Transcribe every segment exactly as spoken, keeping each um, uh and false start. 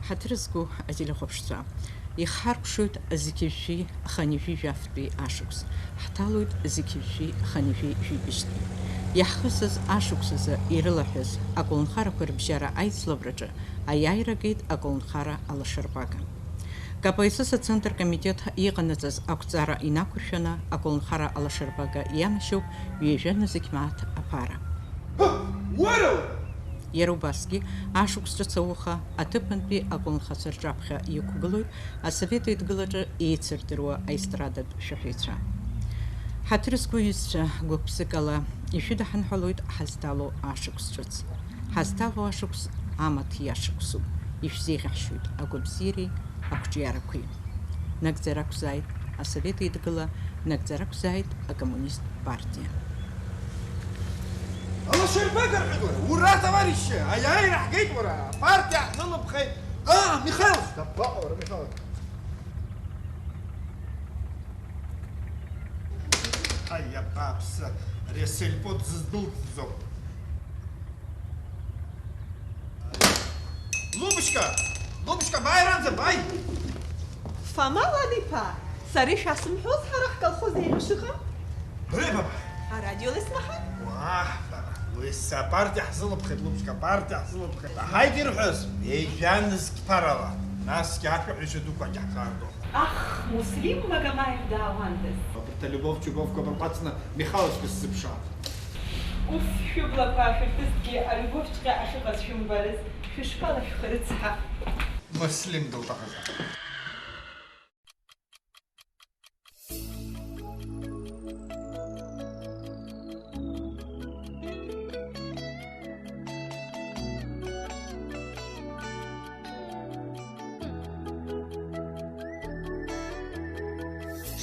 Ҳаҭыр зқәу ателехәаԥшцәа, ихҳаркәшоит зқьи жәшәи хынҩажәи жәафтәи ашықәс, ҳҭалоит зқьи жәшәи хынҩажәи жәибжьтәи. Иаҳхысыз ашықәс азы ирылаҳәыз аколнхарақәа рыбжьара аицлабраҿы аиааира агеит аколнхара алашарбага. К П С С ацентр комитет иҟанаҵаз ақәҵара инақәыршәаны, аколнхара алашарбага ианашьоуп ҩажәа нызқь мааҭ аԥара. Уара! Иара убасгьы, ашықәс ҿыц ауха аҭыԥантәи аколнхацәа рҿаԥхьа иқәгылоит Асовет Еидгылаҿы еицырдыруа аестрадатә шәаҳәаҩцәа. Ҳаҭыр зқәу иҩызцәа, гәык-ԥсыкала ишәыдаҳныҳәалоит ҳазҭало ашықәс ҿыц. Ҳазҭало ашықәс амаҭ иашықәсуп, ишәзеиӷьаҳшьоит агәабзиареи ақәҿиарақәеи. Нагӡара ақәзааит Асовет Еидгыла, нагӡара ақәзааит акоммунист партиа. Алашарбага рҳәеит, уара! Ура, товарищи! Аиааира ҳгеит, уара! Апартиа ҳзылыԥхеит! Аа, Михаил! Дабаҟоу, уара, Михаил? Аи, абааԥсы, ари асельпо дыздәылҵӡом. Лубушка! Лубушка, бааи аранӡа, бааи! Фома Лад-иԥа, сара ишәасымҳәоз ҳара ҳколхоз еиӷьу шыҟам? Бре, баба! Арадиола исмаҳаи? Уаҳ, бара, уи са апартиа ҳзылыԥхеит, Лубушка, апартиа ҳзылыԥхеит. Аҳаит ирҳәаз, ҩажәа нызқь ԥарала, насгьы ашәаҳәаҩцәа дуқәагьы ҳхаардон. Ах, Муслим Магомаев даауандаз! Абарҭ алиубов-чиубовқәа бырҟәаҵны Михалыч дысзыԥшаап. Ус шәыблақәа аашәыртызҭгьы, алиубовҵәҟьа ахьыҟаз шәымбарыз, шәышкәалашәх, рыцҳа! Муслим дылҭахызар.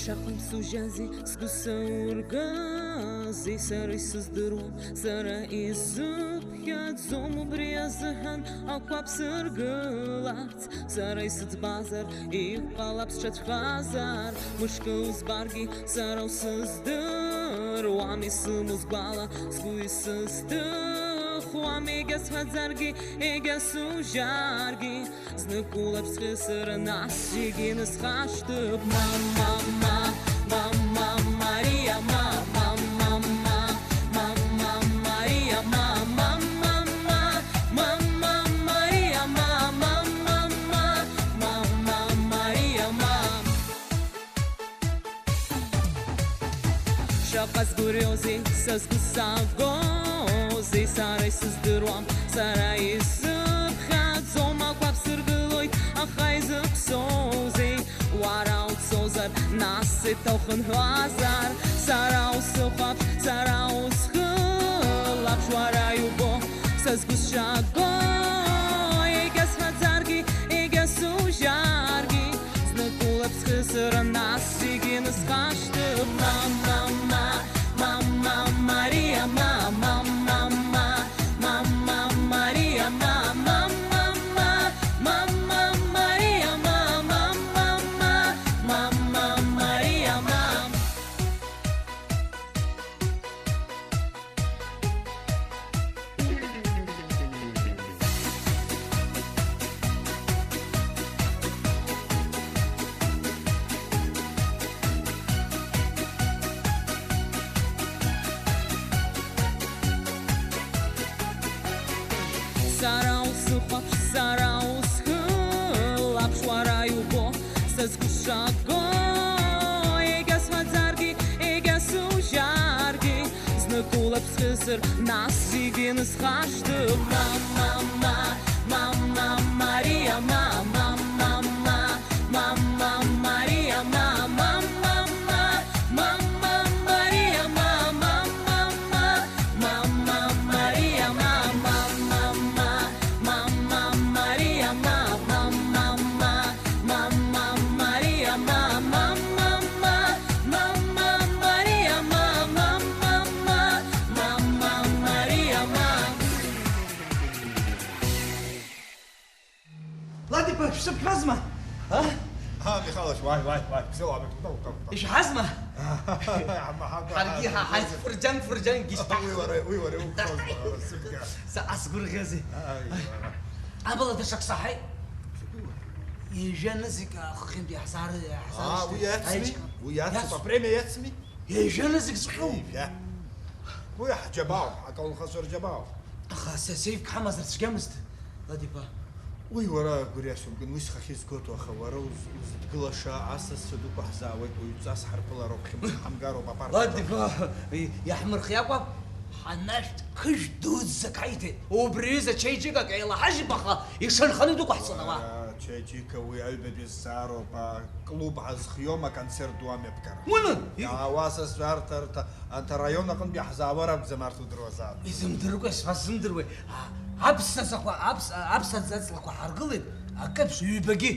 Шаҟантә сужьазеи, сгәы саургазеи, сара исыздыруам, сара исыԥхьаӡом, убри азыҳәан акәаԥ сыргыларц, сара исыӡбазар, иҟалап сҽаҵәхазар, мышкы узбаргьы, сара усыздыруам, исымоу сгәала, сгәы исызҭыхуам, егьа сҳәаӡаргьы, егьа сужьаргьы. Знык улаԥш схысыр, нас зегьы нысхашҭып. Мама, мама, Мариа, мама, мама, мама, Мариа, мама, мама, мама, Мариа, мама, мама, мама, Мариа, мама. Шаҟа сгәырҩозеи, са сгәы сагозеи, сара исыздыруам, сара исыԥхьаӡом, акәаԥ сыргылоит, аха изыԥсоузеи? Уара уцозар, нас сеиҭа ухынҳәуазар, сара усыхәаԥш, сара усхылаԥш, уара иубо, са сгәы сшаго, егьа сҳәаӡаргьы, егьа сужьаргьы, знык улаԥш схысыр, нас зегьы нысхашҭып. Мама, мама, мама, Мариа, мама, мама, мама, Мариа, мама, мама, мама, Мариа, мама, мама, мама, Мариа, мама. Сара усыхәаԥш, сара усхылаԥш, уара иубо, са сгәы сшаго, егьа сҳәаӡаргьы, егьа сужьаргьы, знык улаԥш схысыр, нас зегьы нысхашҭып. Мама, мама, Мариа, мама, мама, мама, Мариа, мама, мама, мама, Мариа, мама, мама, мама, Мариа, мама, мама, мама, Мариа, мама, мама, мама, Мариа, мама, мама, мама, Мариа, мама, мама, мама, Мариа, мама. Лад-иԥа, шәсыԥҳәазма? А? Ҳа, Михалыч, уааи, уааи, уааи, бзиала уаабеит, уҭаху, уҭаху, уҭаху. Ишәҳәазма? Ҳаргьы ҳа-, ҳаи, фырџьан, фырџьан гьышьҭаҳхып. Уи уара, уи уара иуқәшәозма, ара сыбга. Заҟа сгәырӷьазеи. Ааи, уара. Амала даҽак саҳаит. Ҩажәа нызқь ахыхьынтә иаҳзаары-, иаҳзаарышьҭит. Аа, уи иацми? Аиҿкаара. Уи иацуп, иацуп. Апремиа иацми? Ҩажәа нызқь зхьу? Ҩажәа. Уи ҳџьабаауп, ҳаколнхацәа рџьабаауп. Аха се-, сеифк ҳамазар цәгьамызт, Ладикәа. Уи уара агәырҩа сумкын, уи схахьы зготәу, аха уара уз-, узыдгылаша асасцәа дуқәа ҳзаауеит, уаҩҵас ҳарԥылароуп, хьымӡӷ ҳамгароуп, апарк. Ладикәа, и-, иаҳмырхиакәа, ҳанашәҭ қыжә дуӡӡак ҳаиҭеит. Убри аҩыза чеиџьыкак еилаҳажьып, аха ишанханы идәықәаҳҵоит ауаа. Уара, чеиџьыка уи аҩбатәи зҵаароуп, а, клуб ҳазхиома, аконцерт ду амҩаԥгара. Унан! Иаауа асасцәа арҭ, арҭ, Анҭ араион аҟынтәи иаҳзаауа ракәӡам арҭ удыруазаап. Изымдыркәа ишԥасзымдыруеи? А, аԥса ҵлақәа, аԥс-, аԥса ҵлақәа ҳаргылеит, акы аԥшь ҩбагьы.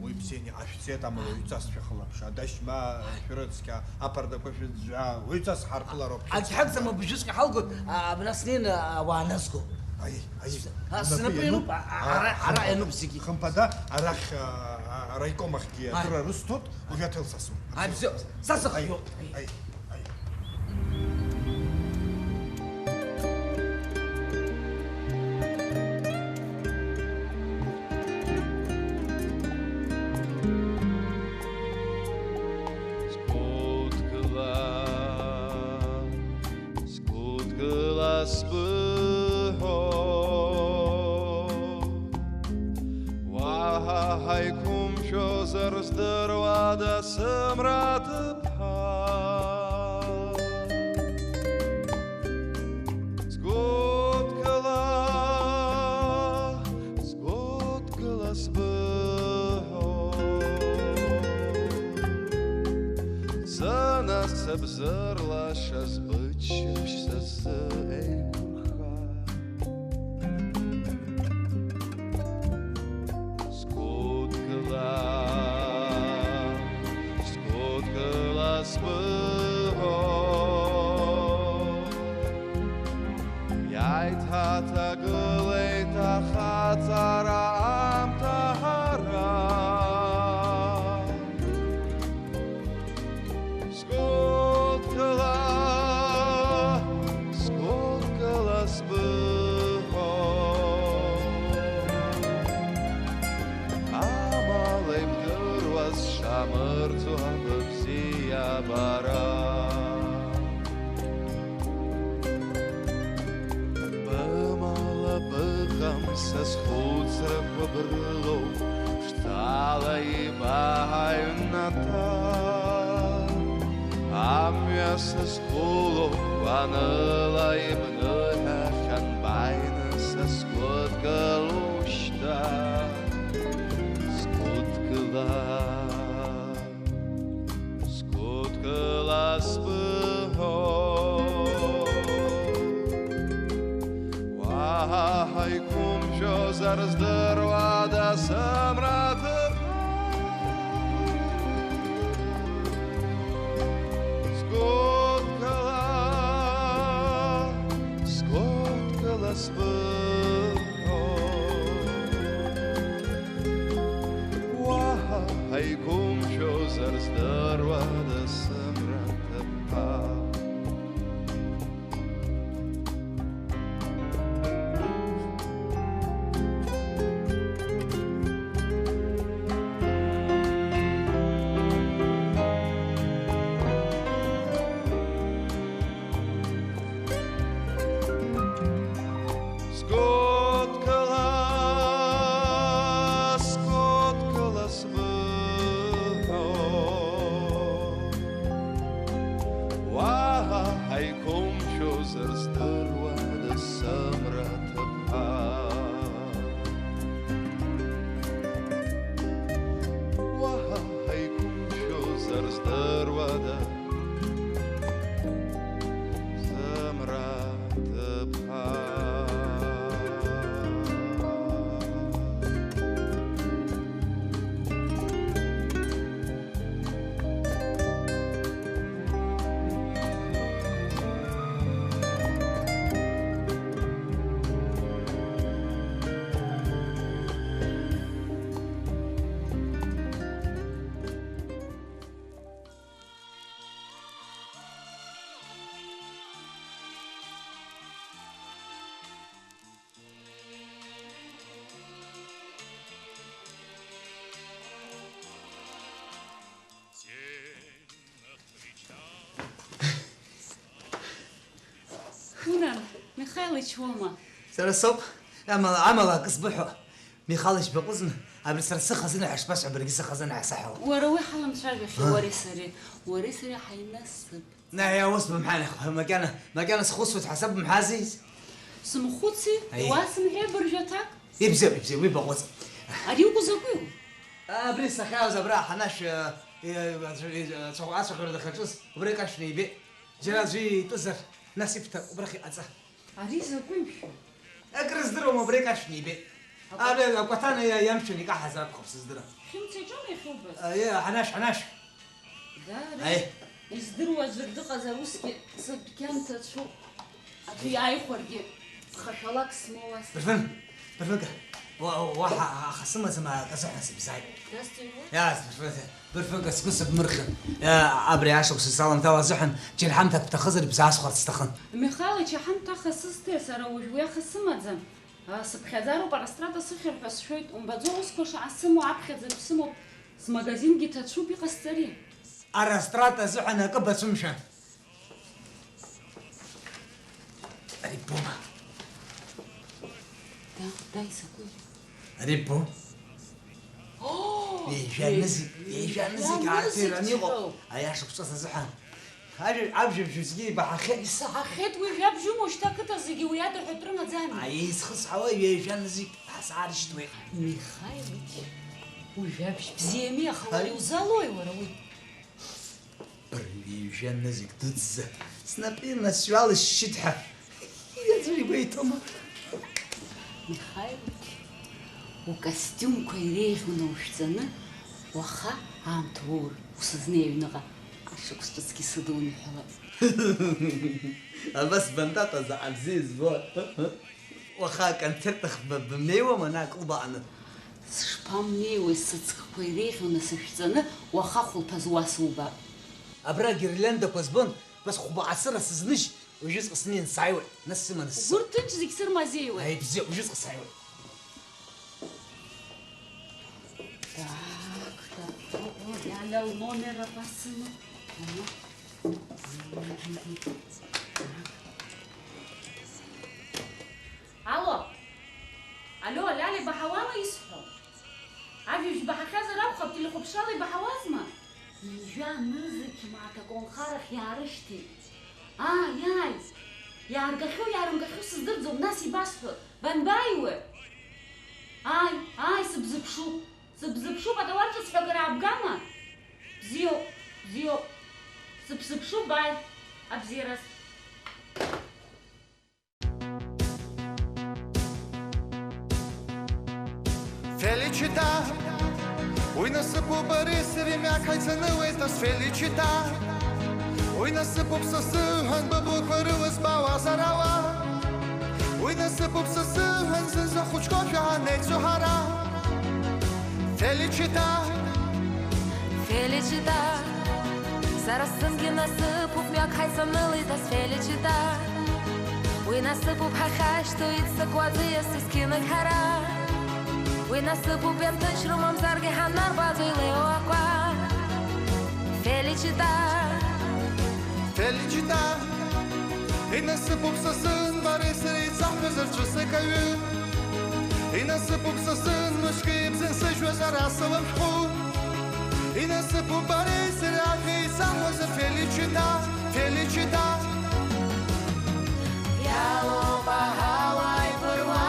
Уи бзианы иҟашәҵеит, амала уаҩҵас шәахылаԥш, адашьма шәрыцқьа, аԥардақәа шәыӡәӡәа, уаҩҵас ҳарԥылароуп. Ак ҳагӡам, абжьыҵәҟьа ҳалгоит, а, абра снеины ауаа назго. Аиеи, аиеи. А, снапы иануп, а, а, ара, ара иануп зегьы. Хымԥада, арахь, а, а, араиком ахьгьы акыра рысҭоит. Уажәы аҭел сасу. Абзиоуп. Са сыхиоуп. Аи, аи, аи. Скәыдкыла, скәыдкыла сбыҳәо. Уаҳа ҳаиқәымшәозар здыруада, сымра ҭыԥҳа? Сгәыдкыла, сгәыдкыла сбыҳәо. Сынасыԥ зырлашаз быччаԥшь са сзы еиқәырха. Скәыдкыла, скәыдкыла сбыҳәо. Иааит ҳаҭагылеит ахаҵара аамҭа ҳара. Скәыдкыла, скәыдкыла сбыҳәо. Амала ибдыруаз сшамырӡуа быбзиабара. Бымала быҟам, са схәыцрақәа брылоуп, ԥшӡала ибаҳа аҩнаҭа. Амҩа сызқәыло, гәаныла ибныҳәахьан бааины, са сгәыдкылушьҭа, сгәыдкыла. Сгәыдкыла сбыҳәо, уаҳа ҳаиқәымшәозар здыруада сымра ҭыԥҳа? Сгәыдкыла, сгәыдкыла сбыҳәо. Уаҳа ҳаиқәымшәозар здыруада сымра ҭыԥҳа? Сгәы Михайлович уоума? Сара соуп. Амала, амала акы сбыҳәо. Михалыч баҟәыҵны, абри сара сыхазына ҳәа шбасҳәо, баргьы сыхазына ҳәа саҳәала. Уара уи ҳаламцәажәахьеи, А. уареи сареи? Уареи сареи ҳаинасып. Наиа, ус бымҳәан, аха, макьана, макьана схәыцуеит ҳәа сабымҳәази? Сымхәыци, Аи. Иуасымҳәеи абыржәы аҭак? Ибзиоуп, ибзиоуп, уи баҟәыҵ. Ари укәзакәиу? Абри сахьаауаз абра ҳанашә, э, э, ацәа-, э, ацәа-, ацәаӷәара дахьаҿыз, убра икашәны ибеит. Џьара аӡәы итәызар, нас ибҭап, убрахь иҟаҵа. Ари закәи, мшәан? Акрыздыруам, убра икашәны ибеит. Акәа- Абри акәаҭана иа-, иамшәан икаҳаз акәхап сыздырам. Хьымца иҿоума иахьубаз? Аиеи, ҳанашә, ҳанашә. Дара Аиеи. Издыруа аӡәыр дыҟазар, усгьы сыдәқьан ҭацәуп. Аӡәы иааихәаргьы, ԥхашәалак смоуаз. Бырфын, бырфынка, уа-, уаҳа аха сымаӡам, акы азыҳәан сыбзааит. Дасҭиуеит? Иааз, бырфынка, бырфынка, сгәы сыбмырхьын. Иа, абри ашықәса саламҭало азыҳәан, џьара ҳамҭак бҭахызар, ибзаасхәарц сҭахын. Михалыч, аҳамҭаха сызҭеи, сара уажә уи аха сымаӡам. А, сыԥхьаӡароуп, арастрата сыхьыр ҳәа сшәоит, умбаӡо, усқәа шаҟа сымоу аԥхьаӡатә сымоуп, смагазингьы ҭацәуп, иҟасҵари? Арастрата азыҳәан акы бацәымшәан. Ари боума? Да, да, изакәи? Ари ббом? Оо, Ҩажәа нызқь, ҩажәа нызқь ҩажәа аарҭиран нызқь иҟоуп. Ҳәоуп. Аиаша шәҵас азыҳәан. Ажәа-, абжа бжьызгьы ибаҳахьеит. Исаҳахьеит уи жәабжьума, шьҭа ақыҭа зегьы уи ада ҳәатә рымаӡами? Аиеи, схысҳәаауа ҩажәа нызқь ҳасаарышьҭуеит. Михаилыч, уи жәабжь бзиами, аха уара Аи. Иузалои уара уи? Бырҩа ҩажәа нызқь дуӡӡа, снапы инасҩалышьшьит ҳәа. Аӡәыр игәеиҭома? Михаилыч, укостиумқәа иреиӷьу наушәҵаны, уаха аамҭа уоур, усызнеи аҩныҟа, ашықәс ҿыцгьы сыдуны иҳәалап. Абас бантата заҟа бзиа избоит. Уаха аконцерт ахь бымнеиуама, ана аклуб аҟны? Сышԥамнеиуеи, сыҵкқәа иреиӷьу насышәҵаны, уаха хәылԥазы уа субап. Абра агирлиандақәа збон, бас хәба асыра сызныжь, уажәыҵәҟьа снеин сааиуеит, нас сыманы сцо. Угәы рҭынч, зегь сырмазеиуеит. Аи, бзиа, уажәыҵәҟьа сааиуеит. Так, так, о, о, Лиана лномер абасымоу. Ага. Алло. Алло, Лиана, ибаҳауама исҳәо? Ажәабжь баҳахьазар акәхап, телехәаԥшрала ибаҳауазма? Ҩажәа нызқь мааҭ аколнхарахь иаарышьҭит. Ааи, ааи! Иааргахьоу, иаарымгахьоу сыздырӡом, нас ибасҳәо, банбааиуеи? Ааи, ааи, сыбзыԥшуп, сыбзыԥшуп, атауар ҿыц ҳәа акыр аабгама? Бзиоуп, бзиоуп. Сыбзыԥшуп, бааи, абзиараз. Феличита, уи насыԥуп, бареи сареи мҩак ҳаицанылеит, нас Феличита. Уи насыԥуп са сзыҳәан быблақәа рыла збауазар ала. Уи насыԥуп са сзыҳәан зынӡа хәыҷқәа шәаҳа ҳанеицу ҳара. Феличита. Феличита. Сара сзынгьы насыԥуп, мҩак ҳаицанылеит, нас Феличита. Уи насыԥуп ҳахьашьҭоу иццакуа аӡиас есқьынагь ҳара. Уи насыԥуп ианҭынчроу мамзаргьы ҳаннарбаӡо илеиуа акәа. Феличита. Феличита. Инасыԥуп са сзын бареи сареи еицаҳҳәаз рҵәыцак аҩы. Инасыԥуп са сзын мышкы ибзансыжьуаз ара салам шәҟәы. Инасыԥуп бареи сареи аҳәа еицаҳҳәаз Феличита, Феличита. Иалоуп аҳауа иԥыруа,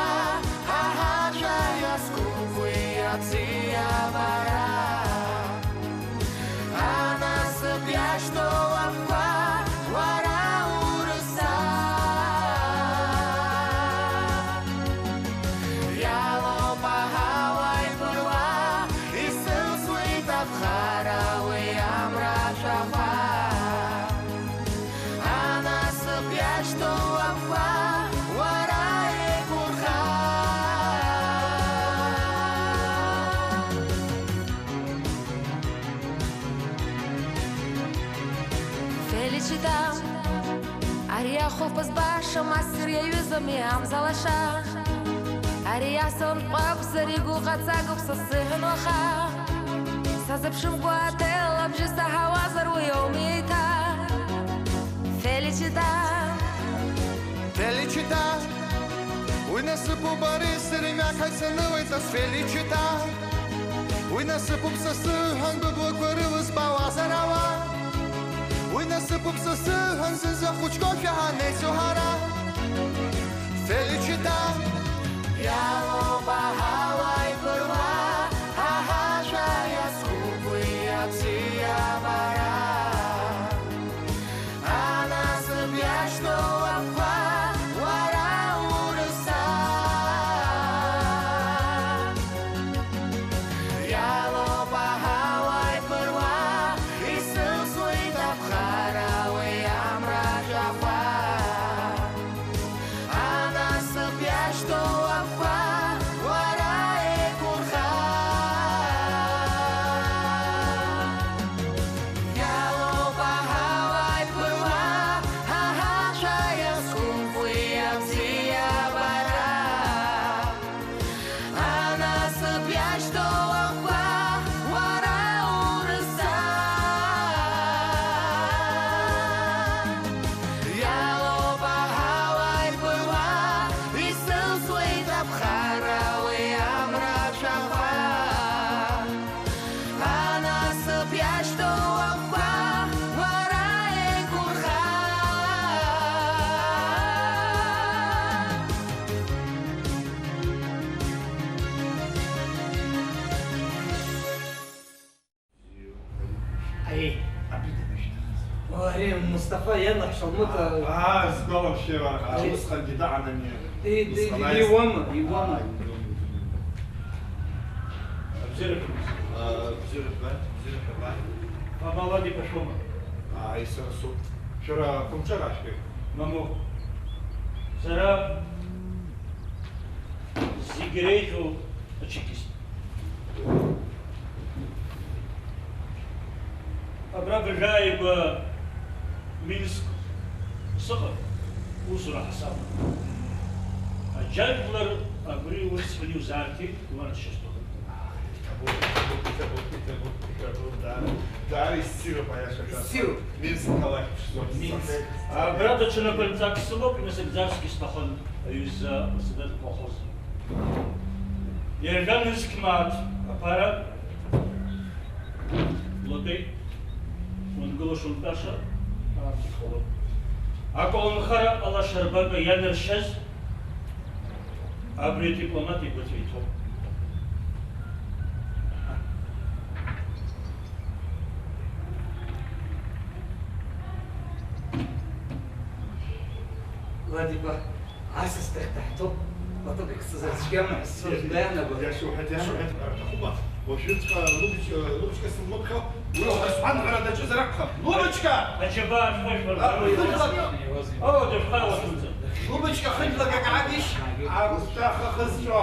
ҳа ҳацәа иазкуп уи абзиабара. Анасыԥ иашьҭоу афқәа уара урыса. Иалоуп аҳауа иԥыруа, исылсуеит аԥхара уи амра ашәахәа. Анасыԥ иашьҭоу афқәа уара еиқәурха. Феличита, ари ахәылԥаз баша массир иаҩызами амза лаша? Ари асалам ҟәабзар игәыҟаҵагоуп са сзыҳәан уаха. Сазыԥшымкәа аҭел абжьы саҳауазар уи ауми еиҭа? Феличита. Феличита. Насыԥуп ари сырҩмаҟа ицаны уеиҵас, Феличита. Уи насыԥуп са сзыҳәан быблақәа рылызбауазар ауа. Уи насыԥуп са сзыҳәан зынӡа хәыҷқәоушәа ҳанеицу ҳара. Феличита. Иалоуп аҳауа ибылуа, аҳашәа иазкуп уи абзиабара. Анасыԥ иашьҭоу ақәа уара урызца. Иалоуп аҳауа ибылуа, исылсуеит аԥхара уи амра жәаха. Анасыԥ иашьҭоу ақәа уара еиқәурха. Иалоуп аҳауа ибылуа, аҳашәа иазкуп уи абзиабара. Анасыԥ иашьҭоу ақәа уара урызца. Иалоуп аҳауа ибылуа, исылсуеит аԥхара уи амра ацәаҟәа. Анасыԥ иашьҭоу ақәа уара еиқәурха. Аиеи. Абри дабашьҭыхыз? Ари Мусҭафа иан Шалмыта. Аа, сгәалашәеит, аа, Аиеи. Усҟангьы даанами. Ди-, ди-, Усҟан ди-, аист-, иуама, иуама? Аа, иуам, иуам. Абзиара шәымаз. Аа, бзиара шәбааит, бзиара шәбааит. Амала дибашәома? Ааи, сара соуп. Шәара Хәымҷа рашәҭеи? Мамоу. Сара зегь иреиӷьу ачекист. Абра бажәааигәа Минск сыҟан, усура ҳасабла. Аџьажәлар абри урҭ сҳәаны иузааргеит, уанашьа сҭахуп. Иҭабуп, иҭабуп, иҭабуп, иҭабуп, иҭабуп, даара, даара иссируп, аиаша ҳәа. Иссируп. Минск қалақь ԥшӡоуп. Минск. Абра даҽа напынҵак сымоуп, нас абзарсгьы сҭахын, аҩыза Асовет колхоз. Ҩажәа нызқь мааҭ аԥара латәеит, уангылаша-унтәаша аамҭа ихалоит. Аколнхара алашарбага ианаршьаз абри адипломат игәаҵәа иҭоуп. Владик, асас дахьҭаҳҭоуп, лаҭыԥ икцызар цәгьама ҳәа сцоит, иаанагоит. Иашоуҳәеит, иашоуҳәеит, ҳәа рҭахума? Уажәыҵәҟьа Лубич-, Лубичка сылмыԥхьо, уи уҳәа сҳәан ҳәа даҿызар акәхап. Лубичка! Аџьабаа шәхәышәтәыргьы. О, дышәхалахәынҵа. Лубичка, хынџьлак акы аагишь? Агәҭаха хызҵәо.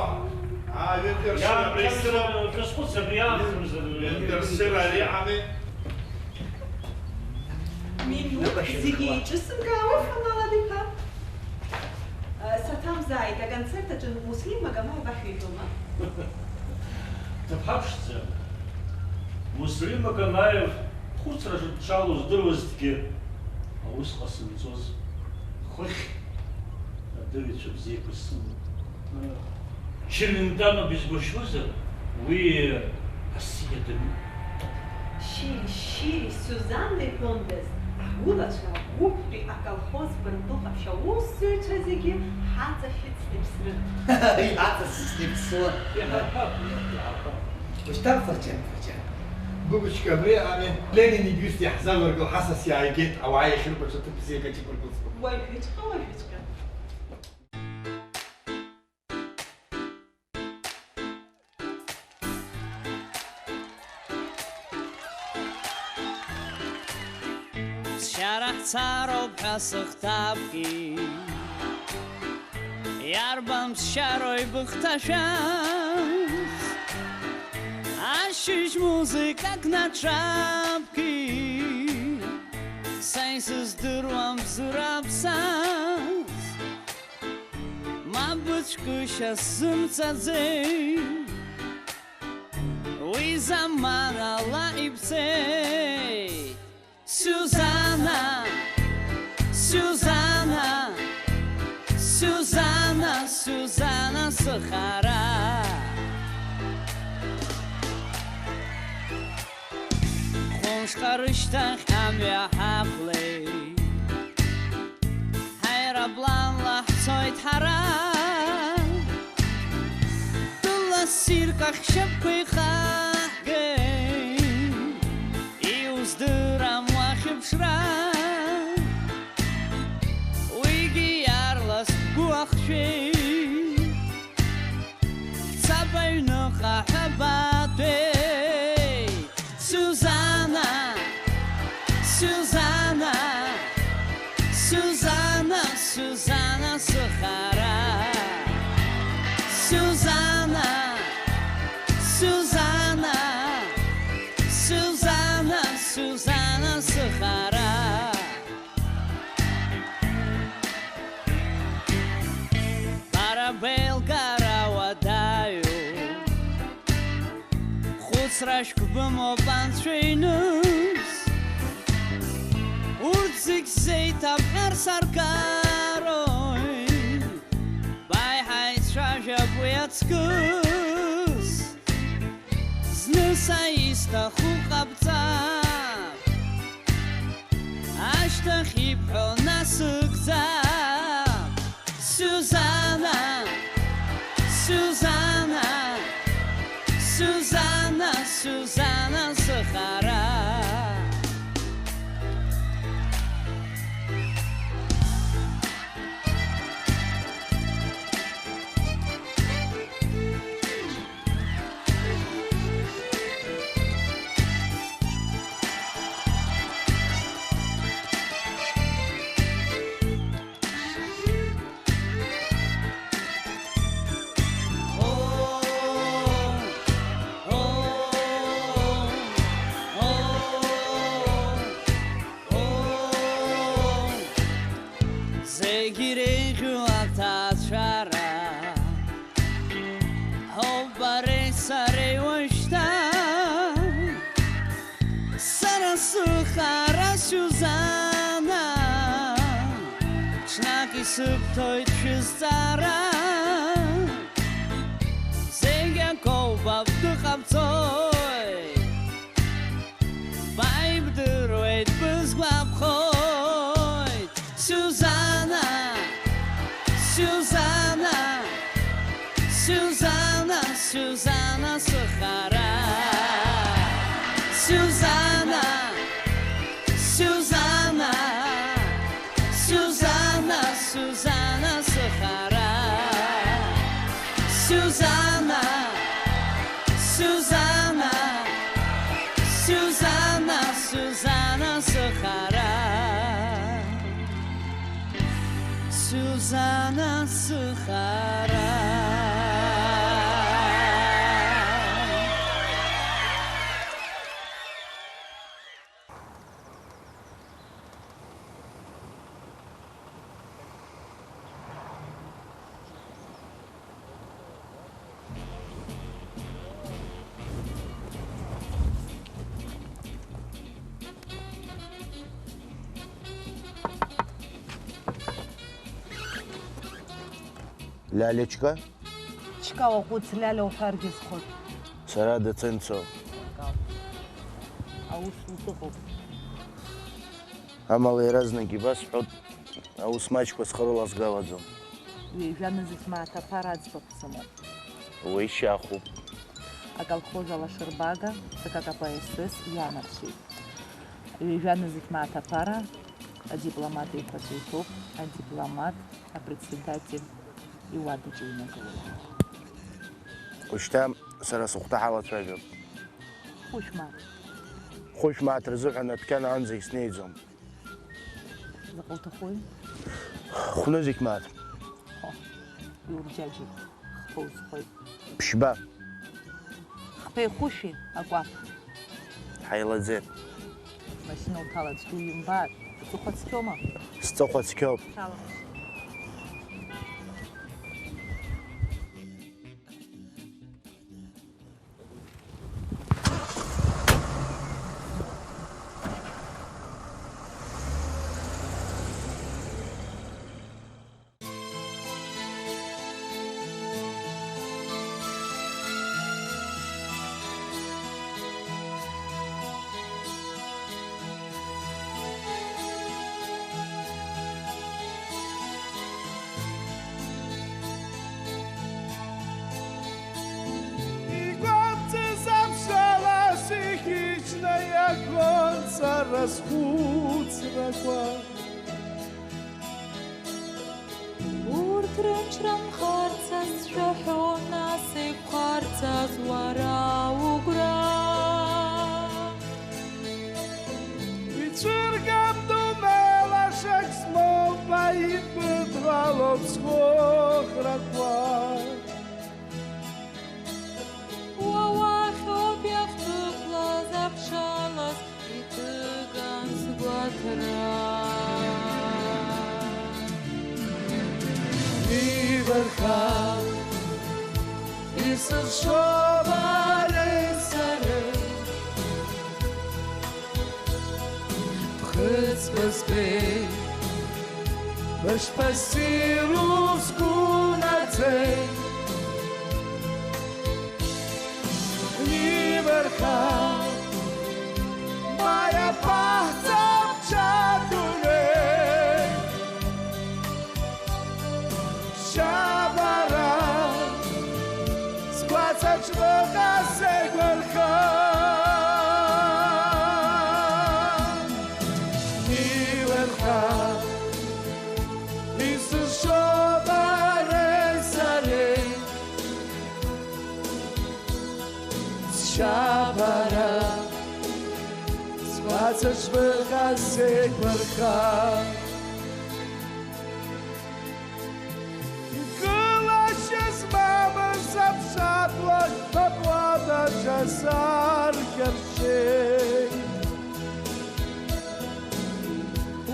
Аҩынтәи ршьра абри сымоуп. Шәазхәыц, абри аамҭазы. Ҩынтәи ршьра ари ами. Минуҭ зегьы еиҿысымкаауа, Фанал Адиԥа. Саҭамзааит, аконцерт аҿы Муслим Магомаев ашәа иҳәома? Дыԥҳаԥшӡа, Муслим Магомаев хәыцра дшалоу здыруазҭгьы, аус ҟасымҵоз, хыхь адырҩацәа бзиақәа сымоуп. Челентано бизгәышьозар, уи асиа дыҩуп. Шьыри, шьыри, Сиузанна иҳәондаз, агәылацәа агәыԥтәи аколхоз бантәыҟаԥшь аусзуҩцәа зегьы ҳаҵашәеит снеиԥсрын. Иаҵасны снеиԥсуан. Иаҳарԥап, иаҳарԥап. Ушьҭан фырџьан, фырџьан. Гәыгәычка абри ами, Ленин ибиуст иаҳзаваргыл ҳасас иааигеит, ауаа иахьырбац аҭыԥ бзиак аҿықәыргылҵтәуп. Уажәыҵәҟьа, уажәыҵәҟьа. Ԥсшьара ҳцароуп ҳәа сыхҭаԥгьы, иарбан ԥсшьарои быхҭашәаз? Ашьыжь музыкак наҿаԥгьы, са исыздыруам бзура бсаз. Ма быцәгәышьа сзымцаӡеи, уи заманала ибцеит. Сиузанна, Сиузанна, Сузана, Сузана, сыхара. Хәымшҟа рышьҭахь амҩа ҳақәлеит. Ҳаирпланла ҳцоит ҳара. Тәыла ссирк ахь шьапқәа ихаҳгеит. Иуздырам уахьыԥшра. Уигьы иаарлас бгәы ахшәеит. Ҳцап аҩныҟа ҳәа батәеит. Сузана, Сузана, Сузана, Сузана, сыхара. Сузана, Сузана, Сузана, Сузана, сыхара. Бара беилгара уадаҩуп, хәыцрашәк бымоуп анцәа иныс. Урҭ зегь сзеиҭабҳәар саргарои, баиҳа ицәажәап уи аҵкыс. Зны са исҭаху ҟабҵап, ашьҭахь ибҳәо насыгӡап. Сузана, Сузана, Сузана, Сузана, сыхара. Зегь иреиӷьу аҭаацәара ҳоуп бареи сареи уажәшьҭа. Сара сыхара Сиузана, ҽнак исыбҭоит шәызҵаара. Зегь акоуп, абду ҟабҵоит. Бааибдыруеит, бызгәаԥхоит. Сиузана, Сиузана, Сиузана, Сиузана, сыхара. Сиузана, Сиузана, Сиузана, Сиузана, сыхара. Сиузана, Сиузана, Сиузана, Сиузана, сыхара. Сиузана, сыхара. Лялечка? Чка уаҟәыҵ, Лиаля уҳәаргьы зхоит. Сара доцент соуп. Аус утәы ыҟоуп. Амала иаразнак ибасҳәоит, аус маҷқәа схы рылазгалаӡом. Ҩажәа нызқь мааҭ аԥара аӡбахә сымоуп. Уи шьахәуп. Аколхоз Алашырбага Ц К К П С С ианаршьеит. Ҩажәа нызқь мааҭ аԥара адипломат еиқәаҵәа иҭоуп, адипломат апредседатель иуадаҿы инагылоуп. Ушьҭа сара сыхәҭа ҳалацәажәап. Хәышә мааҭ. Хәышә мааҭ рзыҳәан адәқьан аанӡа иснеиӡом. Заҟа уҭахуи? Хәнызқь мааҭ. О, иурџьаџьоит, хԥа узхоит. Ԥшьба. Хԥеи хәышәи акәаԥ. Ҳаилаӡеит. Машьына уҭала аӡәгьы уимбааит. Уҵыхәа цқьоума? Сҵыхәа цқьоуп. Шәалахәышьа. Иагон сара схәыцрақәа. Урҭ рымч рынхарц сшәаҳәон, нас еиқәхарцаз уара угәра. Ицәыргап дунеи лашак змоу, ма ибыдҳәалоуп сгәыӷрақәа. Уа уахьоуп иахҭыԥлаз аԥшалас иҭыган сгәаҭара. Ибарха исызшо бареи сареи. Ԥхыӡ бызбеи, бышԥассиру сгәы наӡеит. Ибарха, ма иабаҳҵап ҽа дунеи. Шьабара, сгәаҵаҿ быҟаз сеигәырӷьо. Илырха, исызшо бареи сареи. Шьабара, сгәаҵаҿ быҟаз сеигәырӷьо. Гылашьа змамыз аԥшатлак бабуадаҿ асаркьаршеит.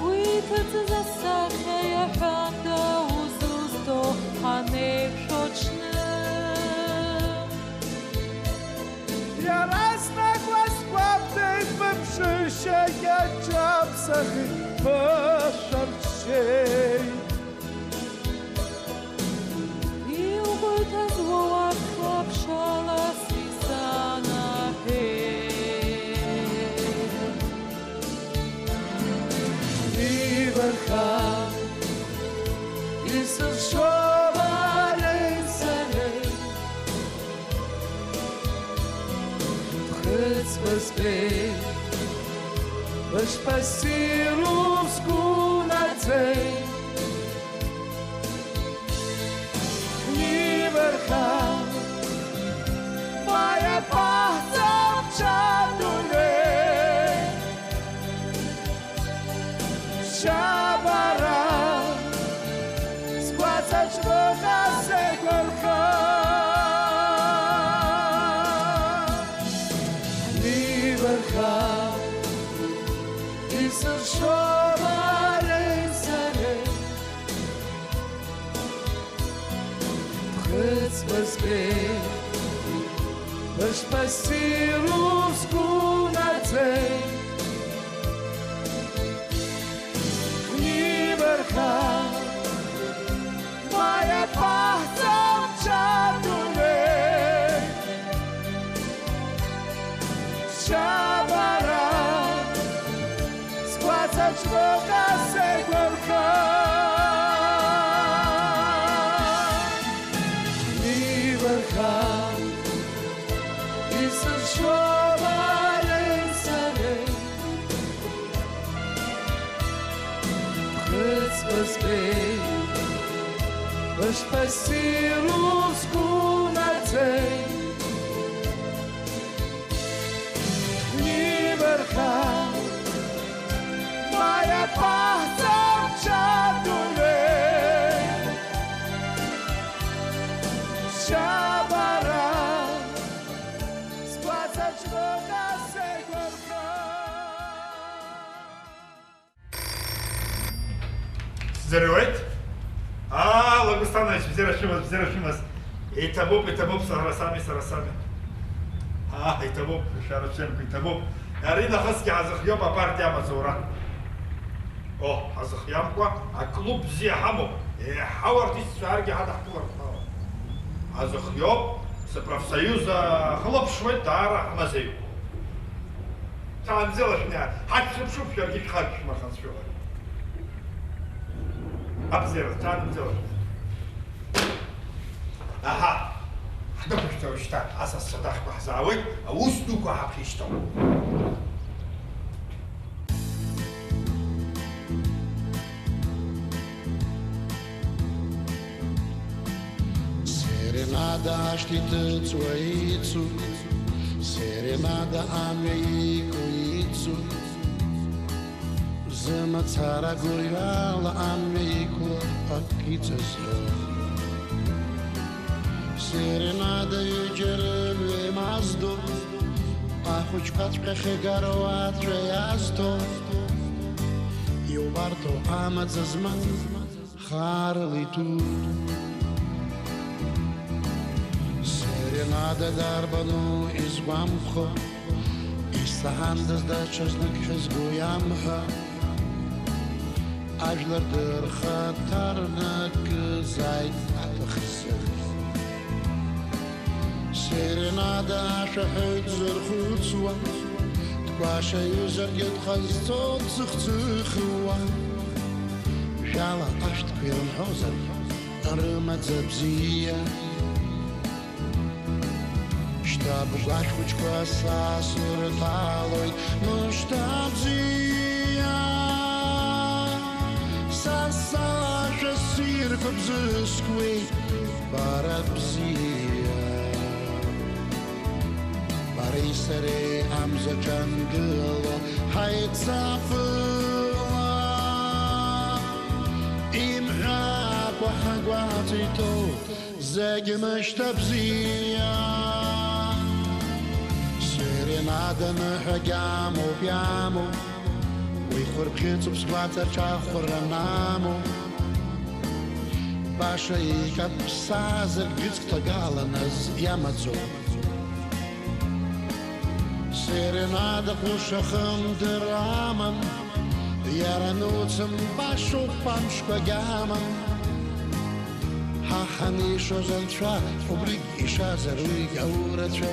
Уи иҭыҵыз асахьа иаҳәанда узызҭо анеиқәшәо ҽны. Иаразнак уасгәаԥхеит быԥшышьагь аҿаԥсахит бышәарччеит. Иугәыҭаз уа уахь лаԥшалас исанаҳәеит. Ибарха, исызшо бареи сареи. Ԥхыӡ бызбеит, бышԥассиру сгәы наӡеит. Ибарха, ма иабаҳҵап ҽа дунеи. Шьабара, сгәаҵаҿ быҟаз сеигәырӷьо. Ибарха, исызшо бареи сареи. Ԥхыӡ бызбеит, бышԥассиру сгәы наӡеит. Ибарха, ма иабаҳҵап ҽа дунеи. Шьабара, сгәаҵаҿ быҟаз сеигәырӷьо. Ибарха, исызшо бареи сареи. Ԥхыӡ бызбеит, бышԥассиру сгәы наӡеит. Ибарха, ма иабаҳҵап ҽа дунеи. Шьабара, сгәаҵаҿ быҟаз сеигәырӷьо. Сӡырҩуеит? Аа, Лагәсҭанач, бзиара шәымаз, бзиара шәымаз. Иҭабуп, иҭабуп, сара сами, сара сами. Аа, иҭабуп, шәара шәзеиԥш иҭабуп. Ари нахысгьы ҳазыхиоуп апартиа амаҵура. О, ҳазыхиамкәа аклуб бзиа ҳамоуп. Еиҳау артистцәа ааргьы ҳадаҳкылар ҳҭалап. Ҳазыхиоуп, сыпрофсоюз ахылаԥшуеит, даара ҳмазеиуп. Ҽаанбзиала шәнеи, ҳаҷ шәыԥшуп, шәаргьы шәхаҷ шәмырханҵәоит. Абзиара, ҽаанбзиала шәнеи. Аҳа, ҳдәықәышәҵа. Уажәшьҭа асасцәа дахьқәаҳзаауеит, аус дуқәа ҳаԥхьеишьҭоуп. Серенада ашҭа иҭыҵуа ицу, серенада амҩа иқәу ицу, зымацара гәырҩала амҩа иқәло акы иҵазҳәо. Серенада ҩыџьа рымҩа имаздо, ахәыҷқәаҵәҟьа хьыгароу аҵәҩа иазҭо, иубарҭоу амаӡа змаз хаарала иҭәу. Серенада дарбану изгәамԥхо, исаҳандаз даҽазнык ҳәа згәы иамҳәа, ажәлар дырхаҭарнакызааит аҭахызар. Серенада ашәаҳәаҩ дзырхәыцуа, дкәашаҩызаргьы дҟазҵо дзыхцыхуа, жәала ашәҭқәа ирымҳәозар, рымаӡа бзиа. Шьҭа бгәашә хәыҷқәа са сырҭалоит, мышьҭа бзиа. Са сашәа ссирқәа бзыскуеит, бара бзиа. Бареи сареи амзаҿ ангыло ҳаицафыла, имҳәакәа ҳагәаҵәа иҭоу зегь мышьҭа бзиа. Серенада ныҳәагь амоуп, иамоуп, уи хәырбӷьыцуп сгәаҵаҿ ахәра намоуп. Баша икаԥсазар, ҩыҵк ҭагаланаз иамаӡоуп. Серенада ҟәыша хымдыр амам, иара нуцым башоуп, амшқәагь амам. Ҳа ҳанишоз анцәа, убригь ишазар уигь аурацәа.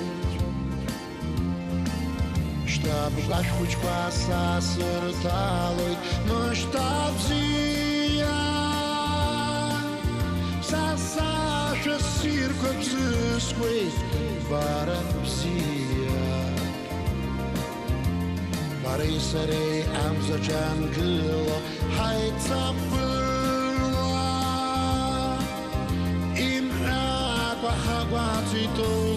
Шьҭа бгәашә хәыҷқәа са сырҭалоит, мышьҭа бзиа. Са сашәа ссирқәа бзыскуеит, бара бзиа. Бареи сареи амзаҿ ангыло ҳаицафыла, имҳәакәа ҳагәаҵәа иҭоу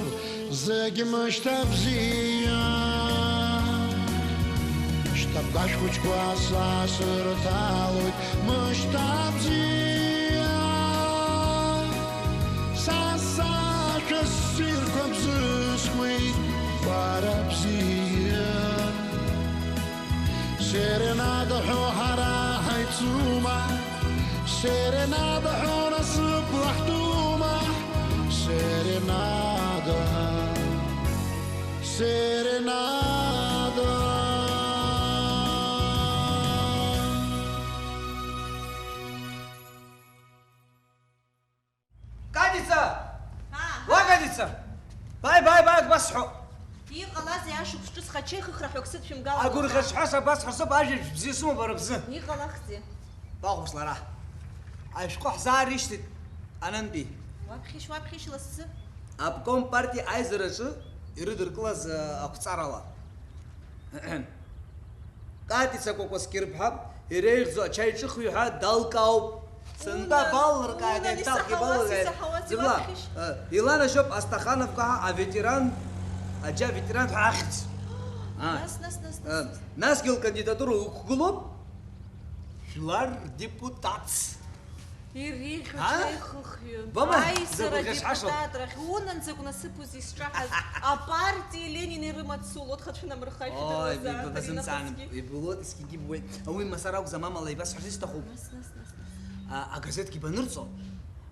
зегь мышьҭа бзиа. Шьҭа бгәашә хәыҷқәа са сырҭалоит, мышьҭа бзиа. Са сашәа ссирқәа бзыскуеит, бара бзиа. Серенада ҳәо ҳара ҳаицума? Серенада ҳәо насыԥла ҳтәума? Серенада, серенада. Кадица! Аа, уа, Кадица! Бааи, бааи, бааи, ак басҳәо! Иҟалазеи, ашықәс ҿыц хачеихыхра ҳәа ак сыдшәымгалан? Агәырӷьаҿҳәа сабасҳәо сыб, ажәабжь бзиа сымоуп бара бзы. Иҟалахзеи? Баҟоуп лара. Ашәҟәы ҳзаарышьҭит, Ананби. Уаԥхьишь, уаԥхьишь, лассы. Обком партиа аизараҿы ирыдыркылаз, э, ақәҵарала. Катица Кәакәасқьыр-ԥҳа иреиӷьӡоу ачаи ҿыхҩы ҳәа далкаауп. Сынтәа Унан, баллыркааит, унан, еиҭахгьы исаҳауаз, баллыркааит. Исаҳауаз, Зыбла, ибаԥхьишь? Э, иланашьоуп Астахановка ҳәа аветеран, аџьа аветеран ҳәа ахьӡ. А. Нас, нас, нас, Э, нас, нас. Насгьы лкандидатура ықәгылоуп жәлар рдепутатс. Иреиӷьу А? Ачаи хыхҩы. Бама, аизара закәу хьасҳашоу? Адепутатрахь, унан закә насыԥузеи сҿаҳаз, апартиеи Ленини рымаҵ суло, дхацәнамырхашәа. Ой, дыруазаап, бибо, Арина базымҵаан, Хацгьы. Ибылуеит, есқьынгьы ибуеит. Уи мацара акәӡам, амала ибасҳәарц исҭахуп. Нас, нас, нас, нас. А, агазеҭгьы банырҵо,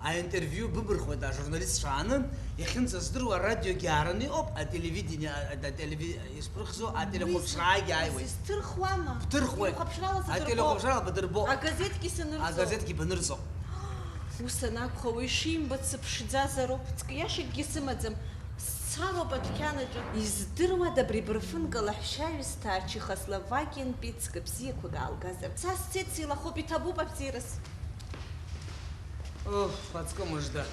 аинтервиу быбырхуеит ажурналистцәа ааны, иахьынӡаздыруа арадиогьы аараны иҟоуп, ателевидение, а, а, ателеви-, исԥырхзу, ателехәаԥшраагьы ааиуеит. Уи зҭырхуама? Бҭырхуеит. Телехәаԥшрала сыдырбо. Ателехәаԥшрала бадырбо. Агазеҭгьы санырҵо. Агазеҭгьы банырҵо. Ус анакәха, уи шимбац сыԥшӡазароуп, ҵк иашакгьы сымаӡам, сцароуп адәқьанаҿы. Издыруада абри бырфынк ала ҳәшьаҩыс ҭаачыха Словакиантәи ҵкы бзиақәак аалгазар? Са сцеит, сеилахоуп, иҭабуп абзиараз. Уф, ацкы мыжда.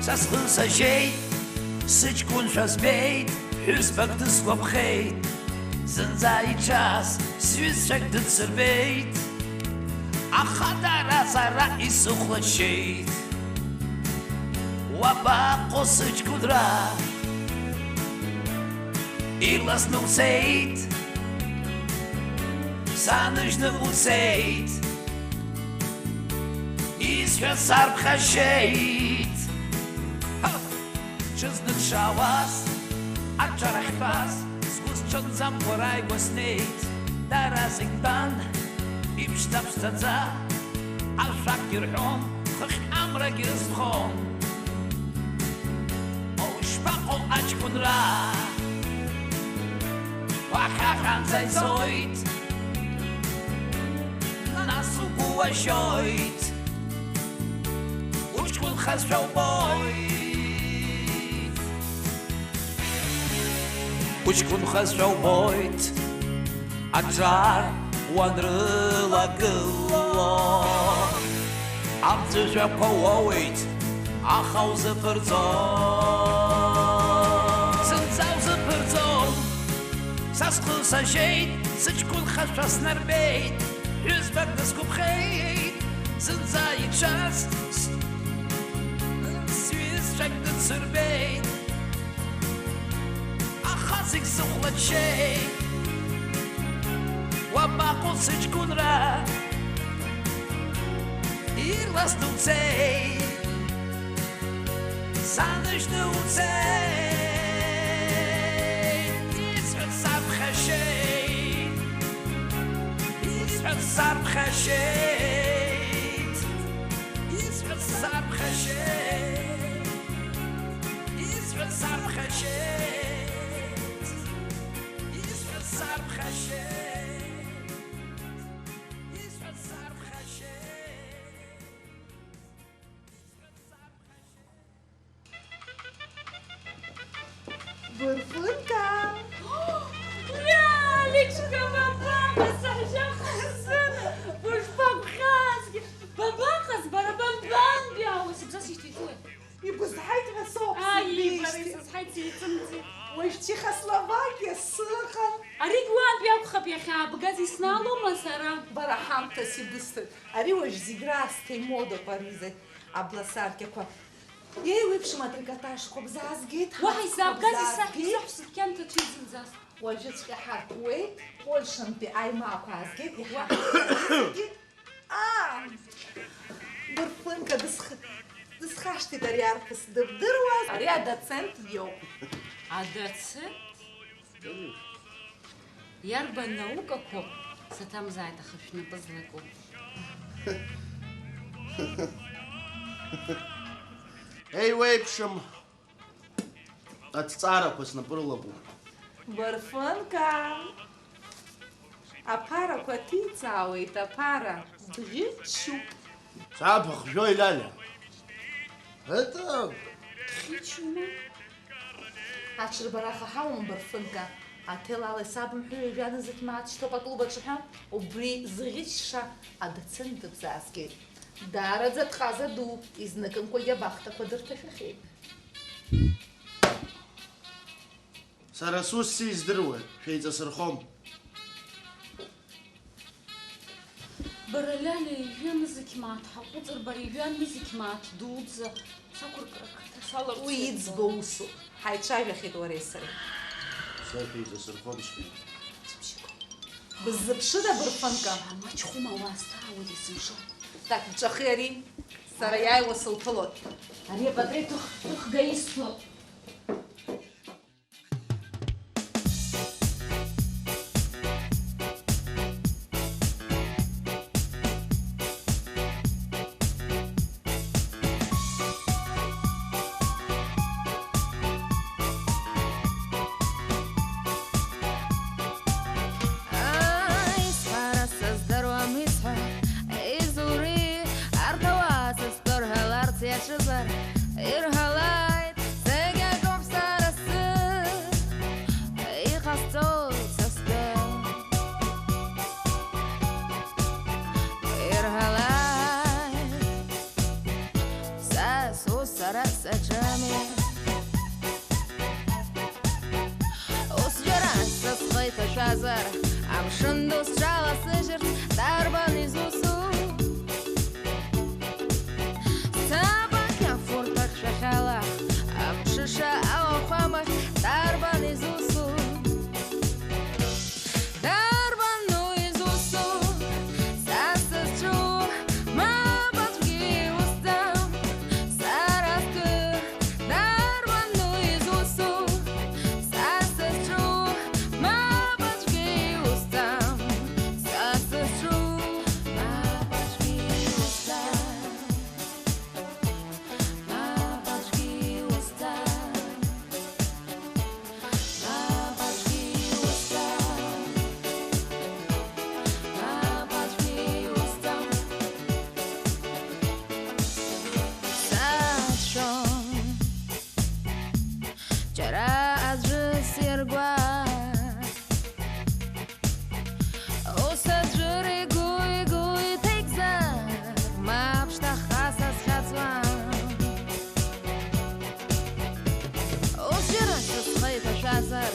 Са схы сашьеит, сыҷкәынцәа збеит, ҳәызбак дысгәаԥхеит, зынӡа иҽаз сҩызцәак дыдсырбеит, аха дара сара исыхәлаччеит. Уабаҟоу сыҷкәынра? Ирласны уцеит, саныжьны уцеит, исҳәаз сарԥхашьеит. Ҳа! Ҽазны дшаауаз, аҿар ахьтәаз, сгәы сҽанӡамкәа рааигәа снеит. Дара зегь тәан, иԥшӡа-ԥшӡаӡа, ашәакгьы рҳәон, хыхь амрагьы рызхон. Моу, ишԥаҟоу аҷкәынра? Уахьаҟанӡа ицоит, нас угәы уашьоит. Уҷкәынхазшәа убоит. Уҷкәынхазшәа убоит. Аҿар уанрылагыло, амҵәыжәҩақәа уоуеит, аха узыԥырҵо. Зынӡа узыԥырҵо. Са схы сашьеит, сыҷкәынхашәа снарбеит, ҳәызбак дысгәаԥхеит, зынӡа иҽаз с-, сҩызцәак дыдсырбеит. Аха зегь сыхәлаччеит. Уабаҟоу сыҷкәынра? Ирласны уцеит, саныжьны уцеит. Исҳәаз сарԥхашьеит, исҳәаз сарԥхашьеит, исҳәаз сарԥхашьеит. Исҳәаз сарԥхашьеит, исҳәаз сарԥхашьеит, исҳәаз сарԥхашьеит, исҳәаз сарԥхашьеит. Бырфынка! Лялечка, бабаҟаз, саҳәшьа хазына, бышԥагәхьаазгьы! Бабаҟаз, бара бамбантәи аус, бзасышьҭеиҵуеи? Ибызҳаит ҳәа соуп. Ааи, сымбеижьҭеи. Бара исызҳаит, сеицымҵит. Уажә Чехословакиа сыҟан. Аригь уантәи акәхап иахьаабгаз, иснаалома сара? Бара ҳамҭас ибысҭоит. Ари уажә зегь раасҭа имодоуп, ари зегь абласаркьақәа. Еиуеиԥшым атрикотажқәа бзаазгеит, уаҳа ҳаҵәқәа исаабгазеи, саҳ-, бзаазгеит. Саҳәса дқьанҭа цәеизынӡас. Уажәыҵәҟьа ҳаркуеит, Польшантәи аимаақәа аазгеит, уаҳа иҳаркуеит. Аа! Бырфынка дысх-, дысхашҭит ари арԥыс, дыбдыруаз? Ари адоцент иоуп. Адоцент? Иарбан наукақәоу? Саҭамзааит, аха шәнапы злаку. Еиуеиԥшым. Аҭҵаарақәа снапы рылаку. Бырфынка! Аԥарақәа ҭиҵаауеит, аԥара, дӷьычуп. Саб хжәои, Лиалиа? Это, дӷьычума? Аҽырбара хаҳауам, Бырфынка. Аҭел ала исабымҳәо ҩажәа нызқь мааҭ шьҭоуп аклуб аҿы ҳәа, убри зӷьычша адоцент дыбзаазгеит. Даараӡа дҟаза дууп, изныкымкәагьы абахҭақәа дырҭашәахьеит. Сара сус сиздыруа, шәеиҵасырхом. Бара, Лиалиа, ижәҩа нызқь мааҭ ҳаҟәыҵыр, бара, ижәҩа нызқь мааҭ дуӡӡа сақәыркра ақыҭа саларц. Уи иӡбо усуп. Ҳаицәажәахьеит уареи сареи. Са шәеиҵасырхом, сҳәеит. Быззыԥшыда, Бырфынка? Амаҷхәыма уаа сҭаауеит есымша. Так, бҿахи ари, сара иааиуа сылԥылоит. Ари апатреҭ ых-, ыхга исҭо. Аи, сҳәара сыздыруам исҳәо, изури, арҭ ауаа сызҭо рҳәаларц иаҿызар, ирҳәалааит, зегь акоуп сара сзы иҟасҵоит са стәы. Ирҳәалааит, са сус Ара саҿами. Ус џьара сысхы иҭашәазар, амшын ду сҿаласыжьырц дарбан изусу? Сабак иафурҭак шәахьала, амҽыша ауахәамахь дарбан изусу? Дарбану изусу, са сызҿу, мап аӡәгьы иусӡам, сара стәы. Дарбану изусу, са сызҿу, мап аӡәгьы иусӡам, са сызҿу, мап аӡәгьы иусӡам, мап аӡәгьы иусӡам. Сацәшәон џьара аӡәы сиргәар. Ус аӡәыр игәы-игәы иҭеигзар, мап шьҭахьҟа сазхьаҵуам. Ус џьара сысхы иҭашәазар,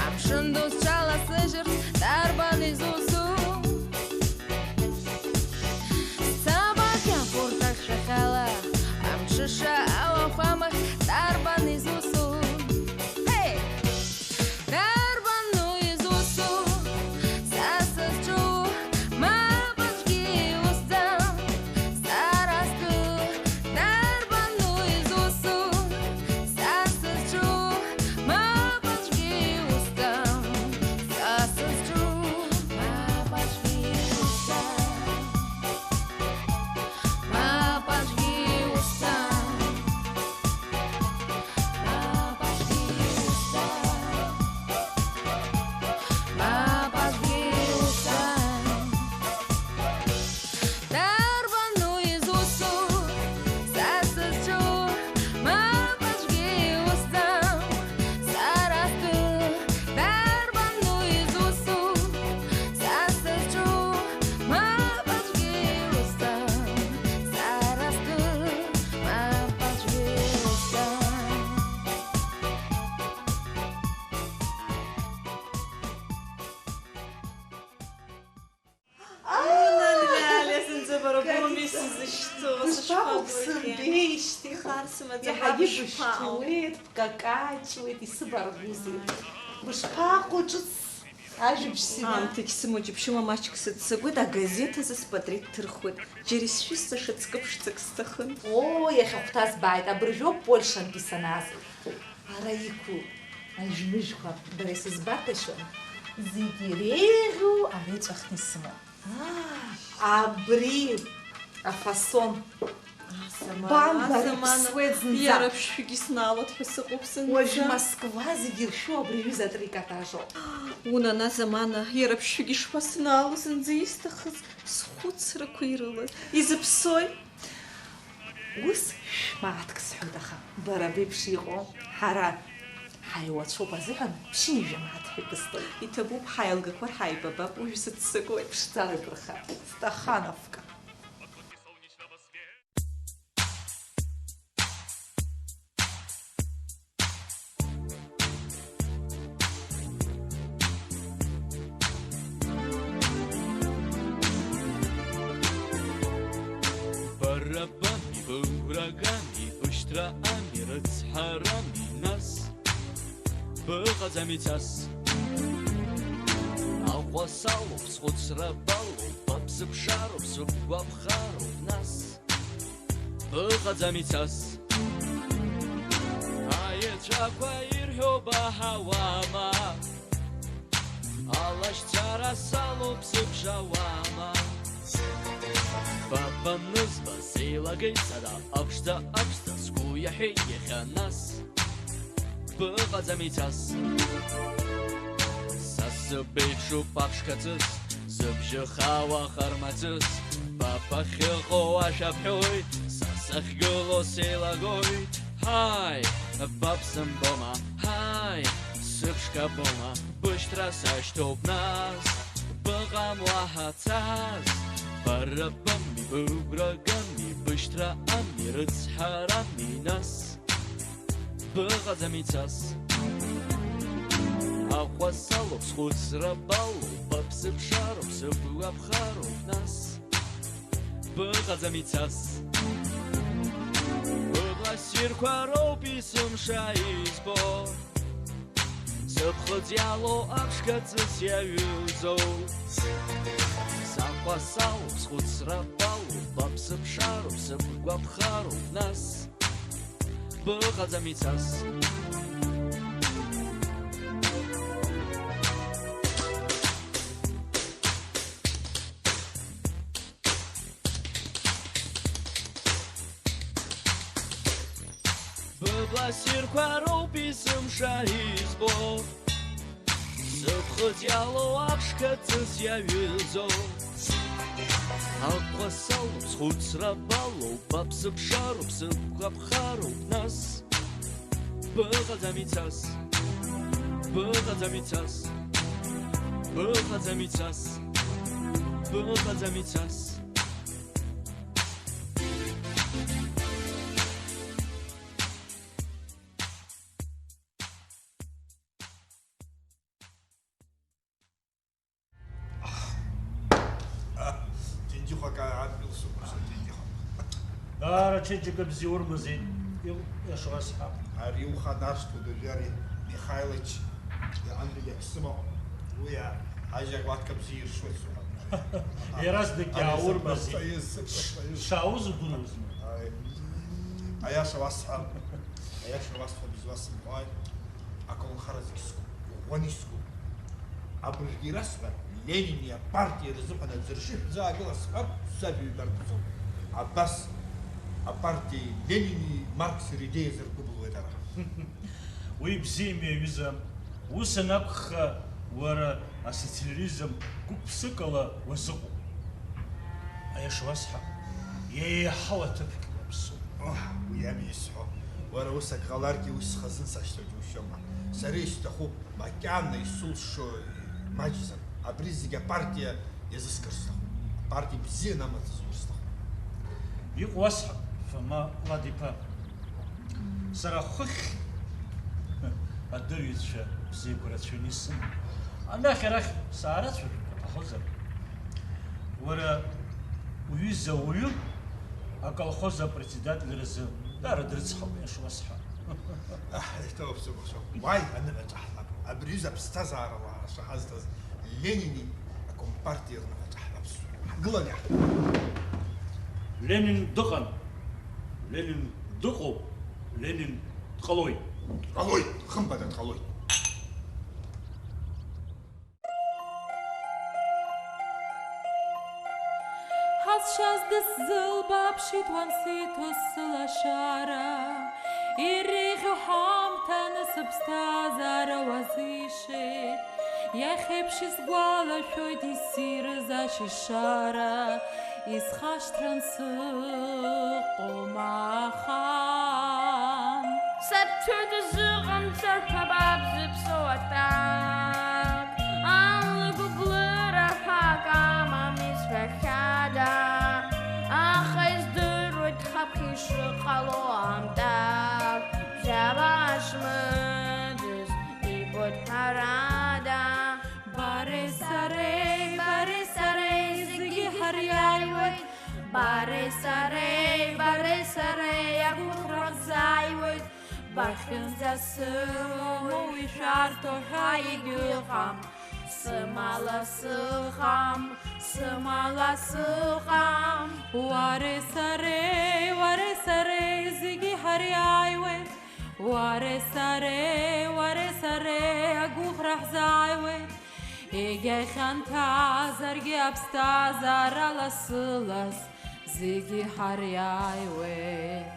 амшын ду сҿаласыжьырц дарбан изусу? Сцабак иафурҭак шәахьала, амҽыша ауахәамахь дарбан изусу? Ҳеи! Дарбану изусу, са сызҿу, мап аӡәгьы иусӡам, сара стәы. Дарбану изусу, са сызҿу, мап аӡәгьы иусӡам, са сызҿу, мап аӡәгьы иусӡам, мап аӡәгьы иусӡам. Мап аӡәгьы иусӡам, сара стәы, мап аӡәгьы иусӡам. Унан, Лиалиа, зынӡа бара боуми сызышьҭоу, сышԥаҟоу, сышԥабгеи? Сынтәеижьҭеи. Ихар сымаӡам, иаҳагьы бышԥаҟоу? Бышьҭуеит, бкакаҷуеит, исыбаргәузеи? Бышԥаҟоу, ҿыц? Ажәабжь сиҳәа. Аамҭагь сымоуп, џьыбшьома, маҷк сыццакуеит, агазеҭ азы спатреҭ ҭырхуеит. Џьара исшәысҵаша ҵкы ԥшӡак сҭахын. Оо, иахьахәҭаз бааит, абыржәоуп Польшантәи санааз. Ара иқәу ажәмыжәқәа бара исызбагашан. Зегь иреиӷьу ари ҵәахны исымоуп. Аа, абри афасон. Замана, бамбар, замана, иԥсуеит зынӡа. Иара ԥшшәгьы снаалоит ҳәа сыҟоуп зынӡа. Уажә Москва зегьы иршәу абри аҩыза атрикотажоуп. Унана, замана, иара ԥшшәгьы шԥаснаало зынӡа исҭахыз схәыцрақәа ирылаз. Изыԥсои? Ус шә-мааҭк сҳәоит, аха бара беиԥш иҟоу ҳара ҳаиуацәоуп азыҳәан ԥшьынҩажәа мааҭ ҳәа ибысҭоит. Иҭабуп, ҳаилгақәа ҳаибабап, уажә сыццакуеит. Ԥшӡала ибырха, Стахановка. Бара бами, быгәрагами, бышьҭра ами, рыцҳарами, нас? Быҟаӡами цас? Аҟәа салоуп, схәыцра балоуп, ба бсыԥшаароуп, сыбгәаԥхароуп, нас? Быҟаӡами цас? Аеҵәақәа ирҳәо баҳауама? Алашьцара салоуп, сыбжьауама? Ба банызба, сеилагеит сара, аԥшӡа, аԥшӡа сгәы иаҳәеит иахьа, нас? Быҟаӡами цас? Са сыбеиԥшуп аԥшқа ҵыс, зыбжьы хаауа ҟармаҵыс, ба бахьыҟоу ашәа бҳәоит, са сахьгылоу сеилагоит. Ҳаи, ба бсымбома, ҳаи, сыԥшқа бома, бышьҭра сашьҭоуп нас, быҟам уаҳа цас. Бара бами, быгәра гами, бышьҭра ами, рыцҳарами, нас? Быҟаӡам ицас. Аҟәа салоуп, схәыцра балоуп, ба бсыԥшароуп, сыбгәаԥхароуп, нас. Быҟаӡам ицас. Быбласирқәа роуп есымша избо. Сыԥхыӡ иалоу аԥшқа ҵыс иаҩызоу. Саҟәа салоуп, схәыцра балоуп, ба бсыԥшароуп, сыбгәаԥхароуп, нас. Быҟаӡам ицас. Быбласирқәа роуп есымша избо. Сыԥхыӡ иалоу аԥшқа ҵыс иаҩызоу. Аҟәа салоуп, схәыцра балоуп, ба бсыԥшароуп, сыбгәаԥхароуп, нас. Быҟаӡам ицас. Быҟаӡам ицас. Быҟаӡам ицас. Быҟаӡам ицас. Џьынџьыхәак аадәылсуп, ус, џьынџьыхәак. Даара ачеиџьыка бзиа урмазеит, ил-, иашуасҳәап. Ари уханаршҭуа дажәари, Михайлович, иҟынтәигьы ак сымоуп. Уи а-, ажьа гәаҭка бзиа иршуеит сҳәап. Иаразнак иааурмазеит. Шаауз удыруазма? Аиаша уасҳәап. Аиаша уасҳәап, изуасымҳәои? Аколнхара зегь сгәы, иӷәӷәаны исгәы. Абыржәгьы ирасҳәап, Ленини апартиа рзыҳәан аӡыршы шәзаагыла сҳәап, сажәа ҩбартәӡом. Абас апартиеи Ленини Маркси ридеиа зыргәыбылуеит ара. Уи бзиами, аҩыза, ус анакәха, уара асоциализм гәык-ԥсыкала уазыҟоуп. Аиаша уасҳәап, еиҳау аҭыԥгьы уаԥсуп. Оҳ, уи ами исҳәо. Уара ус ак ҟаларгьы, уи схазын сашьҭоу џьушьома. Сара исҭахуп, макьана исылшо маҷӡам. Абри зегь апартиа иазыскыр сҭахуп. Апартиа бзианы амаҵ зур сҭахуп. Иҟоу уасҳәап, Фома Лад-иԥа. Сара хыхь адырҩаҽа бзиақәа рацәаҩны исымоуп. Анахь-арахь саарацәажәап, аҭахозар. Уара уҩыза уаҩы аколхоз апредседатель рзы даара дрыцҳауп, иашуасҳәап. Аҳ, иҭоуп, сыгәахәуеит. Уааи, аныҳәаҿа ҳлап. Абри аҩыза аԥсҭазаара уаа шаҳазҭаз Ленини акомпартиа рныҳәаҿа ҳлаԥсуеит. Ҳгылан иаҳ-. Ленин дыҟан, Ленин дыҟоуп, Ленин дҟалоит. Дҟалоит, хымԥада дҟалоит. Ҳазшаз дысзылбаԥшит уан сиҭоз сылашара, иреиӷьу ҳамҭаны сыԥсҭазаара уазишеит, иахьеиԥш исгәалашәоит иссирыз ашьышьара, исхашҭран сыҟоума ахаан. Саҭәы дазыҟамҵар ҳәа баб зыԥсоу аҭак, алгәыблыра ҳәа акы амам исҳәахьада, аха издыруеит хаԥхьа ишыҟало амтак, бжьаба шмыӡыз ибоит ҳәарада. Бареи сареи, бареи сареи зегьы ҳариааиуеит, бареи сареи, бареи сареи агәыӷра ҳзааиуеит, бахьынӡа сымоу ишәарҭоу ҳәа егьыҟам, сымала сыҟам, сымала сыҟам. Уареи сареи, уареи сареи зегьы ҳариааиуеит, уареи сареи, уареи сареи агәыӷра ҳзааиуеит, егьа хьанҭазаргьы аԥсҭазаара лассы-ласс зегьы ҳариааиуеит.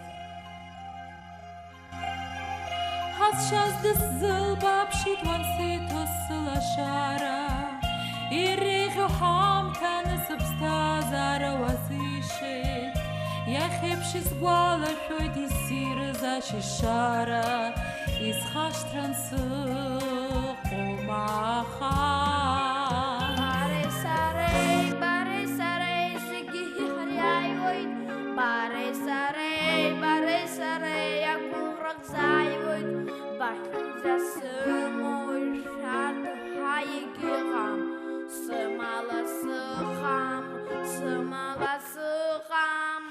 Ҳазшаз дысзылбаԥшит уан сиҭоз сылашара, иреиӷьу ҳамҭаны сыԥсҭазаара уазишеит, иахьеиԥш исгәалашәоит иссирыз ашьышьара, исхашҭран сыҟоума ахаан. Бареи сареи, бареи сареи зегьы иҳариааиуеит, бареи сареи, бареи сареи агәыӷра ҳзааиуеит, Аҳәынҵәа сымоуи шәарҭ ҳәа егьыҟам, сымала сыҟам, сымала сыҟам.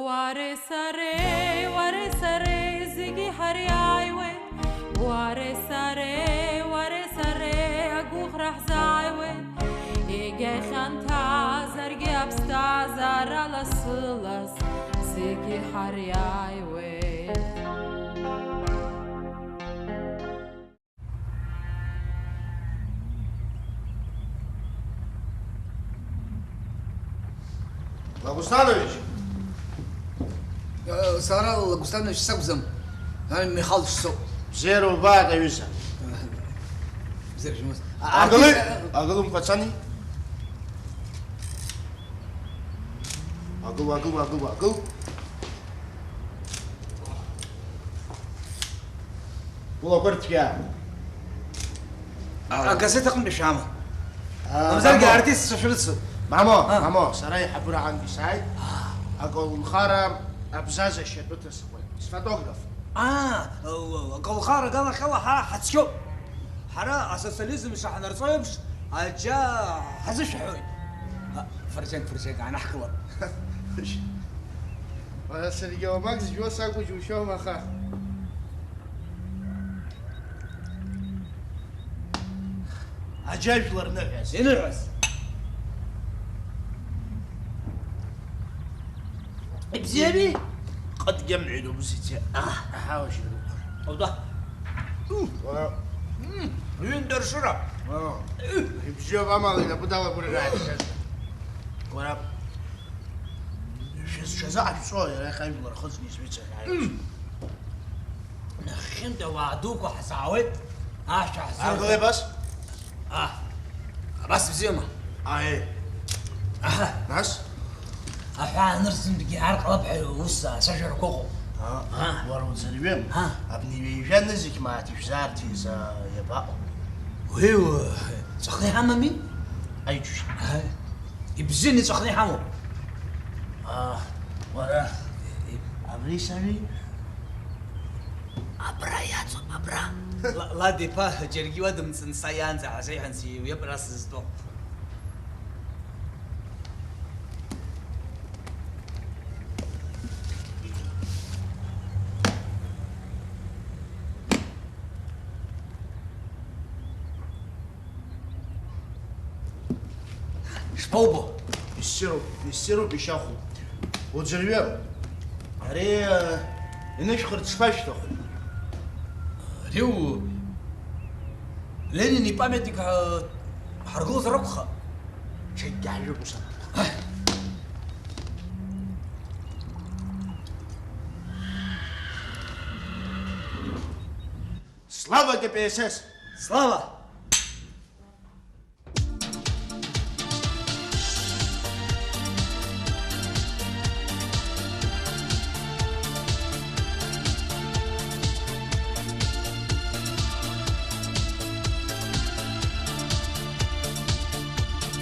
Уареи сареи, уареи сареи, зегьы ҳариааиуеит. Уареи сареи, уареи сареи, агәыӷра ҳзааиуеит. Егьа ихьанҭазаргьы аԥсҭазаара лассы-ласс зегьы ҳариааиуеит. Лагәсҭанович! Э, сара Лагәсҭанович сакәӡам. Ами Михалыч соуп. Бзиара убааит, аҩыза. Бзиара шәымаз. Агылы, Артист, агылы умқәацани? Агыл, агыл, агыл, агыл. Улақәа рцәгьа. А, агазеҭ аҟынтәи шәаама? А, мамзаргьы, мамоу. Артистцәа шәрыцуп. Мамоу, а. Мамоу, сара аиҳабыра аҟынтәи сааит. А. Аколнхара абзазашьа атәы ҭысхуеит. Сфотограф. А, у, у, аколнхара аганахьала ҳара ҳацқьоуп. Ҳара асоциализм шаҳнарҵо еиԥш, аџьа ҳазышәҳәоит. А, фырџьанк, фырџьанк аанаҳкылап. Уара саргьы уамак зжәуа сакәу џьушьома, аха. Аџьажәлар ныҳәаз. Иныҳәаз. Ибзиами? Ҟыткгьы амҳәеит, оппозициа. Аҳ. Аҳауашьа дуқәа. Ауада. Уара. М, ҩынтә аршыра. Уара. Ибзиоуп, амала инапы далагәырӷьааит. Уара. Шәызҽазыҟашәҵо, иара иахьа ижәлар рхыҵны изҩыҵаҳәааит. М. Нахьхьынтә ауаа дуқәа ҳзаауеит, ашәа ҳзырҳәоит. Аагылеи абас? А, абас бзиоума? Аиеи. Аҳа. Нас? Аҳәаа анырзымтәгьы ар ҟалап ҳәа ус ацәажәарақәа ыҟоуп. А, а. Уара уӡырҩы? А. Абни ҩажәа нызқь мааҭ ишәзаарҭиз, а, иабаҟоу? Уи, уи, ҵәахны иҳамами? Аиҿ. Аҳа. Ибзианы иҵәахны иҳамоуп. Аа, уара, абри саби? Абра иаҵоуп, абра. Ла-, Лад иԥа, џьаргьы уадымҵын, са иаанӡа ҳазеиҳәан, сиҩып ара сызтәоу. Шԥоубо? Иссируп, иссируп, ишьахәуп. Уӡырҩы, ари, э, инышәхырц шԥашәҭаху? Ари у-, Ленин ипамятник, э, ҳаргылозар акәхап? Ҽакгьы ҳажәып ус анакәха. Слава К П С С! Слава!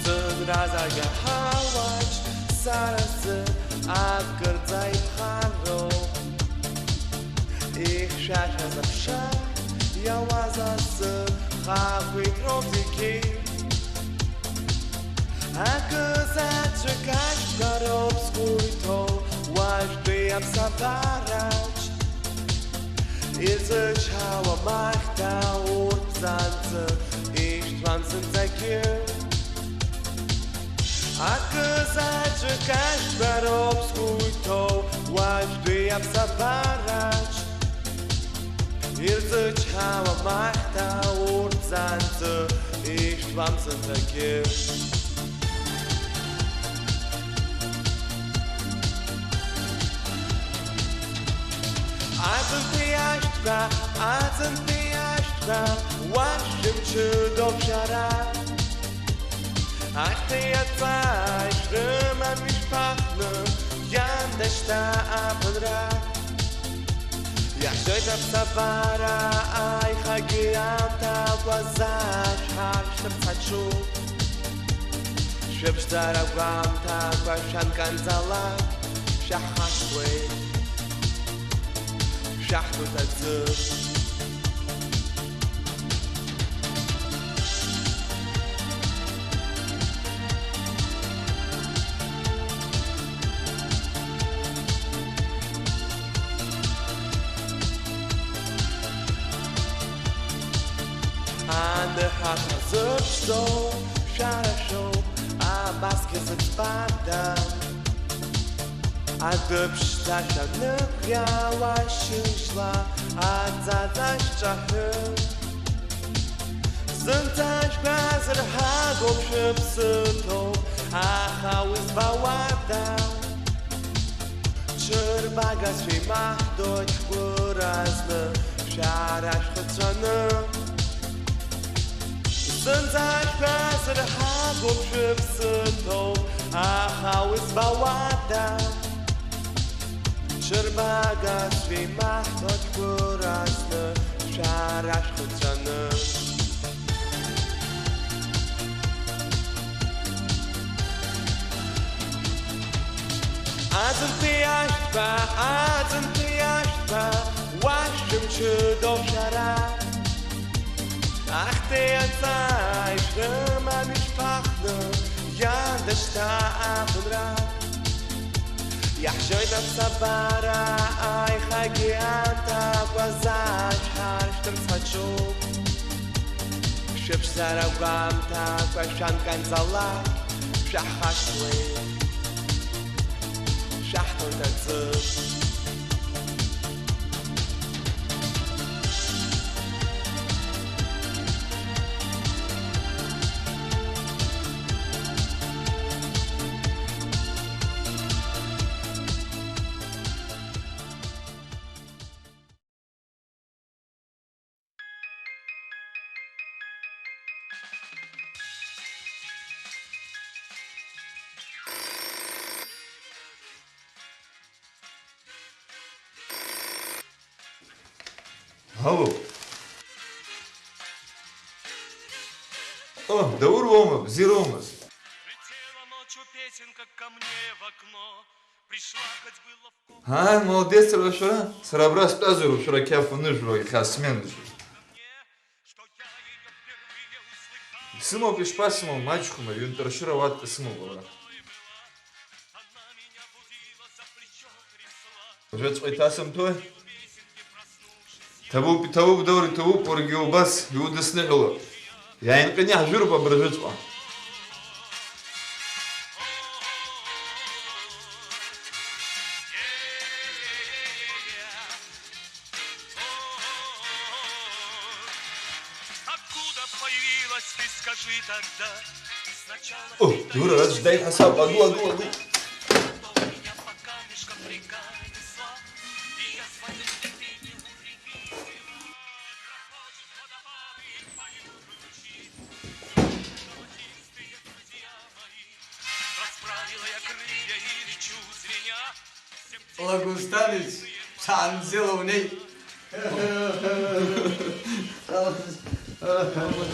Ӡынразы агьаҳалаџь сара сзы акырӡа иԥхарроуп. Ихьшәашәаз аԥша иауаз асы хақәиҭроуп зегьы. Акы заҵәык ашәҳәароуп сгәы иҭоу уажәтәи аԥсабараҿ. Ирзычҳауам ахьҭа урҭ бзанҵы ишьҭуам зынӡагьы. Акы заҵәык ажәбароуп сгәы иҭоу уажәтәи аԥсабараҿ. Ирзычҳауам ахьҭа урҭ бзанҵы ишьҭуам зынӡагьы. Аӡынтәи ашәҭқәа, аӡынтәи ашәҭқәа, уашәымчыдоуп шәара. Ахьҭа иаҵаа ишрымам ишԥахәны, иандашьҭа аԥынра. Иаҳжьоит аԥсабара аихагьы аамҭақәа заа шәҳаршәырц ҳаҿуп. Шәыԥшӡара гәамҭақәа шәанканӡалак шәаҳхашҭуеит, шәаҳҭоит аӡы. Аныҳәа ҳазыԥшӡоу шәара шәоуп, абасгьы зыӡбада? Адәыԥшӡа шәаныхиауа шьыжьла аӡаӡа шәҿаҳәы. Зынӡа шәгәазырҳагоуп, шәыԥсы ҭоуп, аха уи збауада? Ҽырбага шәеимаҳдоит ҳгәы разны, шәара шәхыҵәаны. Зынӡа шәгәазырҳагоуп, шәыԥсы ҭоуп, аха уи збауада? Ҽырбага шәеимаҳдоит ҳгәы разны, шәара шәхыҵәаны. Аӡынтәи ашәҭқәа, аӡынтәи ашәҭқәа, уа шәымчыдоуп шәара. Ахьҭеи аҵааи шәрымам ишԥахны, ианда шьҭа аԥынра. Иаҳжьоит аԥсабара аихагьы анҭақәа заа шәҳаршәтәырц ҳаҿуп. Шәыԥшӡара гәамҭақәа шәанканӡалак шәаҳхашҭуеит, шәаҳҭоит аӡы. Алло. О, Даур уоума, бзиа роума? Прилетела ночью песенка ко мне в окно. Пришла хоть было в комнату. Ааи, молодец, сара шәара, сара абра стәазароуп, шәара қьаф аныжәло, иахьа смена. Исымоуп, ишԥасымоу, маҷхәума, ҩынтә аршьыра уатәа сымоуп уара. Уажәыҵәҟьа иҭасымҭои? Ҭабуп, иҭабуп, Даур, иҭабуп, уаргьы убас иудысныҳәалап. Иааинҟьаны иаҳжәыроуп абыржәыҵәҟьа. О, Даур, ара ӡәӡәа иҳасаб, агу, агу, агу. Лагәсҭаниц, шаанӡа илоунеи.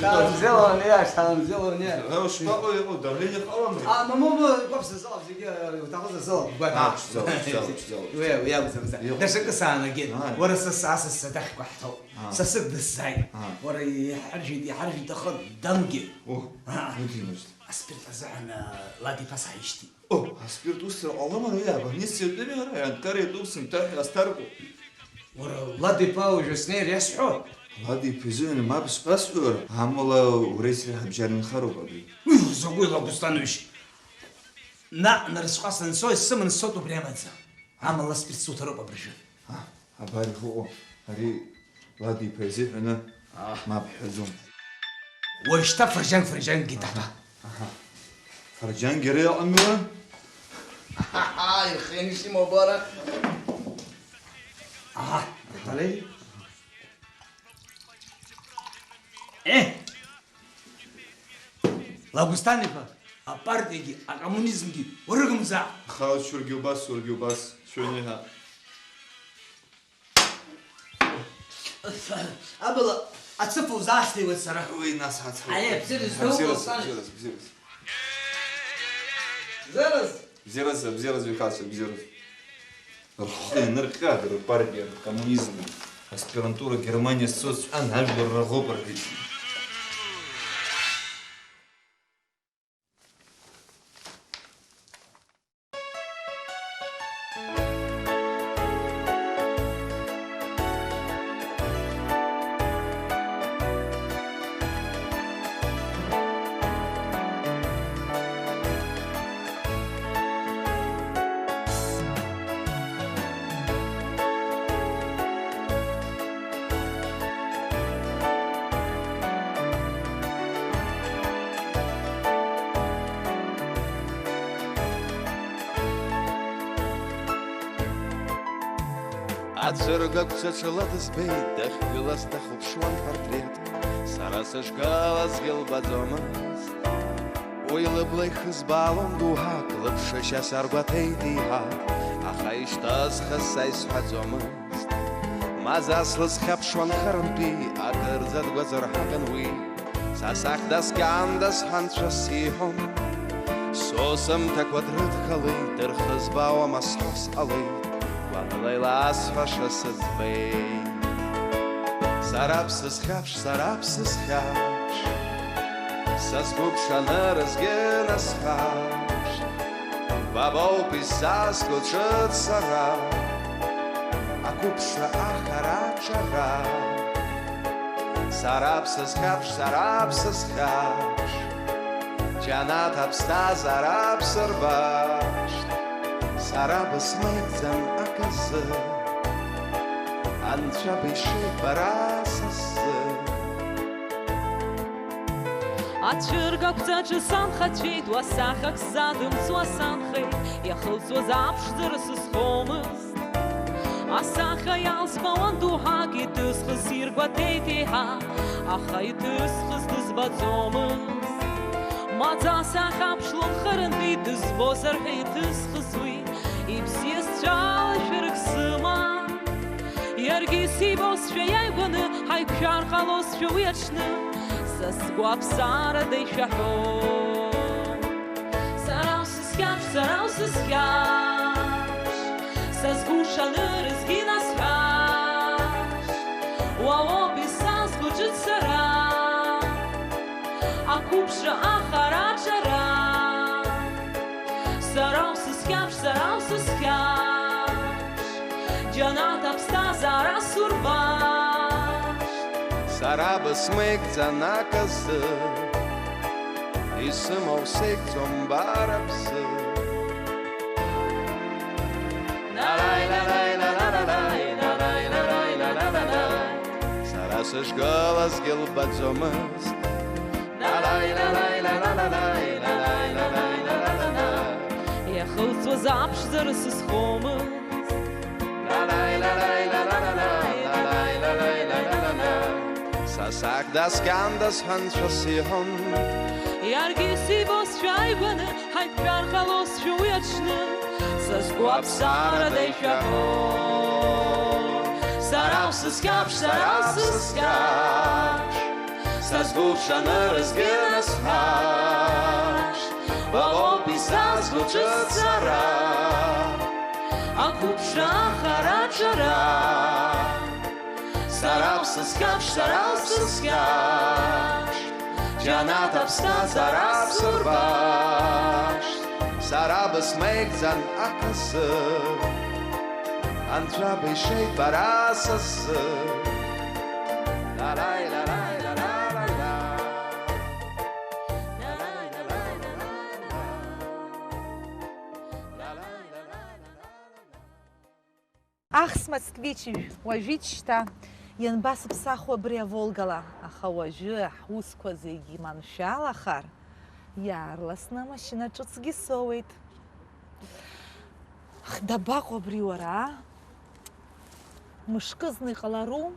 Шаанӡа илоунеи, шаанӡа илоуни. Ушԥаҟоу, иҟоу, давление ҟалама? А, мамоу, мамоу, уаԥсасоуп, зегьы, уҭахызар сылап, гәаҭа. А, ԥшӡала, ԥшӡала, ԥшӡала, ԥшӡала. Уи, уи акәӡам, Иҟоу. Даҽакы саанагеит. Ааи. Уара са, са, са, са дахьқәаҳҭоуп. Аа. Сасык дысзааит. Аа. Уара иҳаржәит, иҳаржәит, аха дамгеит. О, Аа. Уи димыжьт. Аспирт азыҳәан, а, Ладиԥа сааишьҭит. О, аспирт усзар ҟалома, ари абольница иатәыми ара, аҳәынҭқар иатәуп, сынҭаҳәа иасҭарку. Уара, Ладиԥа уажәы снеир иасҳәо? Ладиԥа изыҳәан мап шԥасҳәо, амала уареи сареи ҳабжьара инхароуп абри. Уи, закәи Лагәсҭанович? Наҟ нарыцәҟа санцо, исыманы сцоит убри амаӡа. Амала аспирт суҭароуп абыржәы. А, абар ихыҟоу, ари Ладиԥа изыҳәаны Аа. Мап ҳҳәаӡом. Уажәшьҭа фырџьан-фырџьангьы даҳҭа. Аҳа. Фырџьангьы ара иҟами уа? Аҳа, ирхианы ишимоу абара. Аҳа, Виталий. Э! Лагәсҭан-иԥа, апартиагьы, акоммунизмгьы урыгымзаап! Халачургьы убас, ургьы убас, шәыҩныҳәа. Абла ацыфа узаасҭиуеит сара. Уи нас ҳацҳауеит. Аиеи, бзиараз, Абзиараз, дууп, бзиараз, бзиараз. Бзиараз? Бзиараз, бзиараз, бзиараз, бзиараз. Рхы ианырҟьа, рпартиа, ркоммунизм, аспирантура Германиа сцоит сҳәан, ажәлар раӷоуп рҳәеит. Ацәыргақәҵа ҽыла дызбеит, дахьгылаз дахәаԥшуан портрет. Сара сышгылазгьы лбаӡомызт. Уи лыбла ихызбаалон доуҳак, лыԥшышьа саргәаҭеит еиҳа, аха ишьҭысхыз са исҳәаӡомызт. Маӡас лысхьаԥшуан харантәи, акырӡа дгәазырҳаган уи. Са сахь даскьандаз ҳанцәа сиҳәон. Сусумҭақәа дрыдхалеит, дырхызбаауама сҳәо сҟалеит, гәаныла иласҳәаша сыӡбеит. Сара бсызхьаԥш, сара бсызхьаԥш, са сгәы ԥшаны рызгьы насхьаԥш. Ба боуп исзаазго ҿыц сара, ақәыԥшра ахара аҿара. Сара бсызхьаԥш, сара бсызхьаԥш, џьанаҭ аԥсҭазаара бсырбашт. Сара бысмеигӡан аказы, анцәа бишеит бара са сзы. Ацәыргақәҵаҿы санхацәеит, уа сахьак сзадымҵуа санхеит, иахылҵуаз аԥшӡара сызхомызт. Асахьа иалсбауан доуҳак, иҭысхыз сиргәаҭеит еиҳа, аха иҭысхыз дызбаӡомызт. Маӡа сахьаԥшлон харантәи, дызбозар ҳәа иҭысхыз уи, ибзиаз цәалашәарак сыман. Иаргьы сибозшәа иааигәаны, ҳаиқәшәар ҟалозшәа уи аҽны, са сгәы аԥсарада ишәаҳәон. Сара усысхьаԥш, сара усысхьаԥш, са сгәы шанырызгьы насҳәашт, уа уоуп исазго ҿыц сара, ақәыԥшра ахара аҿара. Сара усысхьаԥш, сара усысхьаԥш, џьанаҭ аԥсҭазаара сурбашт. Сара бысмеигӡан аказы, исымоу сеигӡом бара бзы. Сара сышгылазгьы лбаӡомызт. Иахылҵуаз аԥшӡара сызхомызт. Са сахь даскьандаз ҳәа анцәа сиҳәон. Иаргьы сибозшәа ааигәаны, ҳаиқәшәар ҟалозшәа уи аҽны, са сгәы аԥсарада ишәаҳәон. Сара усысхьаԥш, сара усысхьаԥш, са сгәы ԥшаны рызгьы насҳәашт, уа уоуп исазго ҿыц сара, ақәыԥшра ахара аҿара. Сара усысхьаԥш, сара усысхьаԥш, џьанаҭ аԥсҭазаара сурбашт. Сара бысмеигӡан аказы, анцәа бишеит бара са сзы. Ахс Москвич уажәит шьҭа, ианбасыԥсахуа абри аволгала, аха уажәы ҳусқәа зегьы маншәалахар, иаарласны амашьына ҿыцгьы соуеит. Ах, дабаҟоу абри уара, а? Мышкызны иҟалару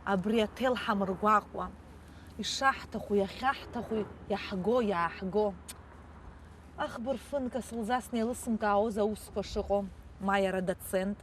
абри аҭел ҳамыргәаҟуа? Ишаҳҭаху, иахьаҳҭаху, иаҳго, иааҳго. Ах, бырфынка сылзасны еилысымкаауаз аусқәа шыҟоу, ма иара доцент.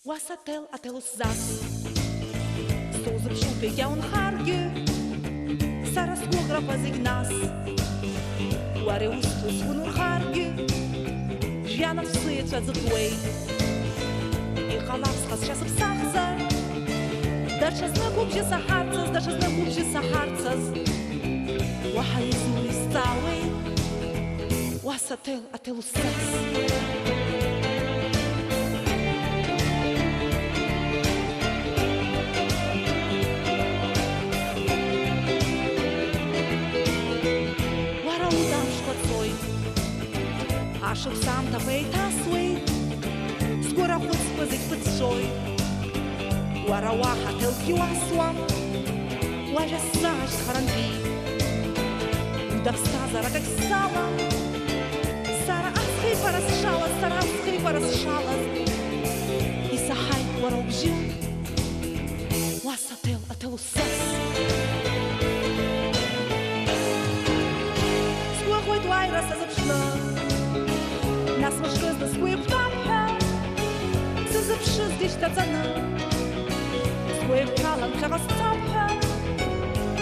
Уа саҭел, аҭел усзас, сузыԥшуп егьа унхаргьы, сара сгәыӷрақәа зегь нас. Уара иусҭо сгәы нурхаргьы, жәҩан аф сыеҵәа ӡыҭуеит. Иҟалап сҟазшьа сыԥсахзар, даҽазнык убжьы саҳарцаз, даҽазнык убжьы саҳарцаз. Уаҳа изури сҵаауеит, уа саҭел, аҭел усцаз. Уара удамшқәа цоит, ашықәс аамҭақәа еиҭасуеит, сгәы рахәыцқәа зегь ԥыҵәҵәоит. Уара уаҳа ҭелқьи уасуам, уажәа сзаашьҭ харантәи. Уи даԥсҭазаара акагь сзалам, сара ацхеиқәара сшалаз, сара ацхеиқәара сшалаз. Исаҳаит уара убжьы, уа саҭел, аҭел усцаз. Сгәыӷуеит уааира сазыԥшны, нас мышкызны сгәы еиқәтәап ҳәа, сызыԥшызгьы шьҭаҵаны. Сгәеиқәшәалан ԥхьаҟа сцап ҳәа,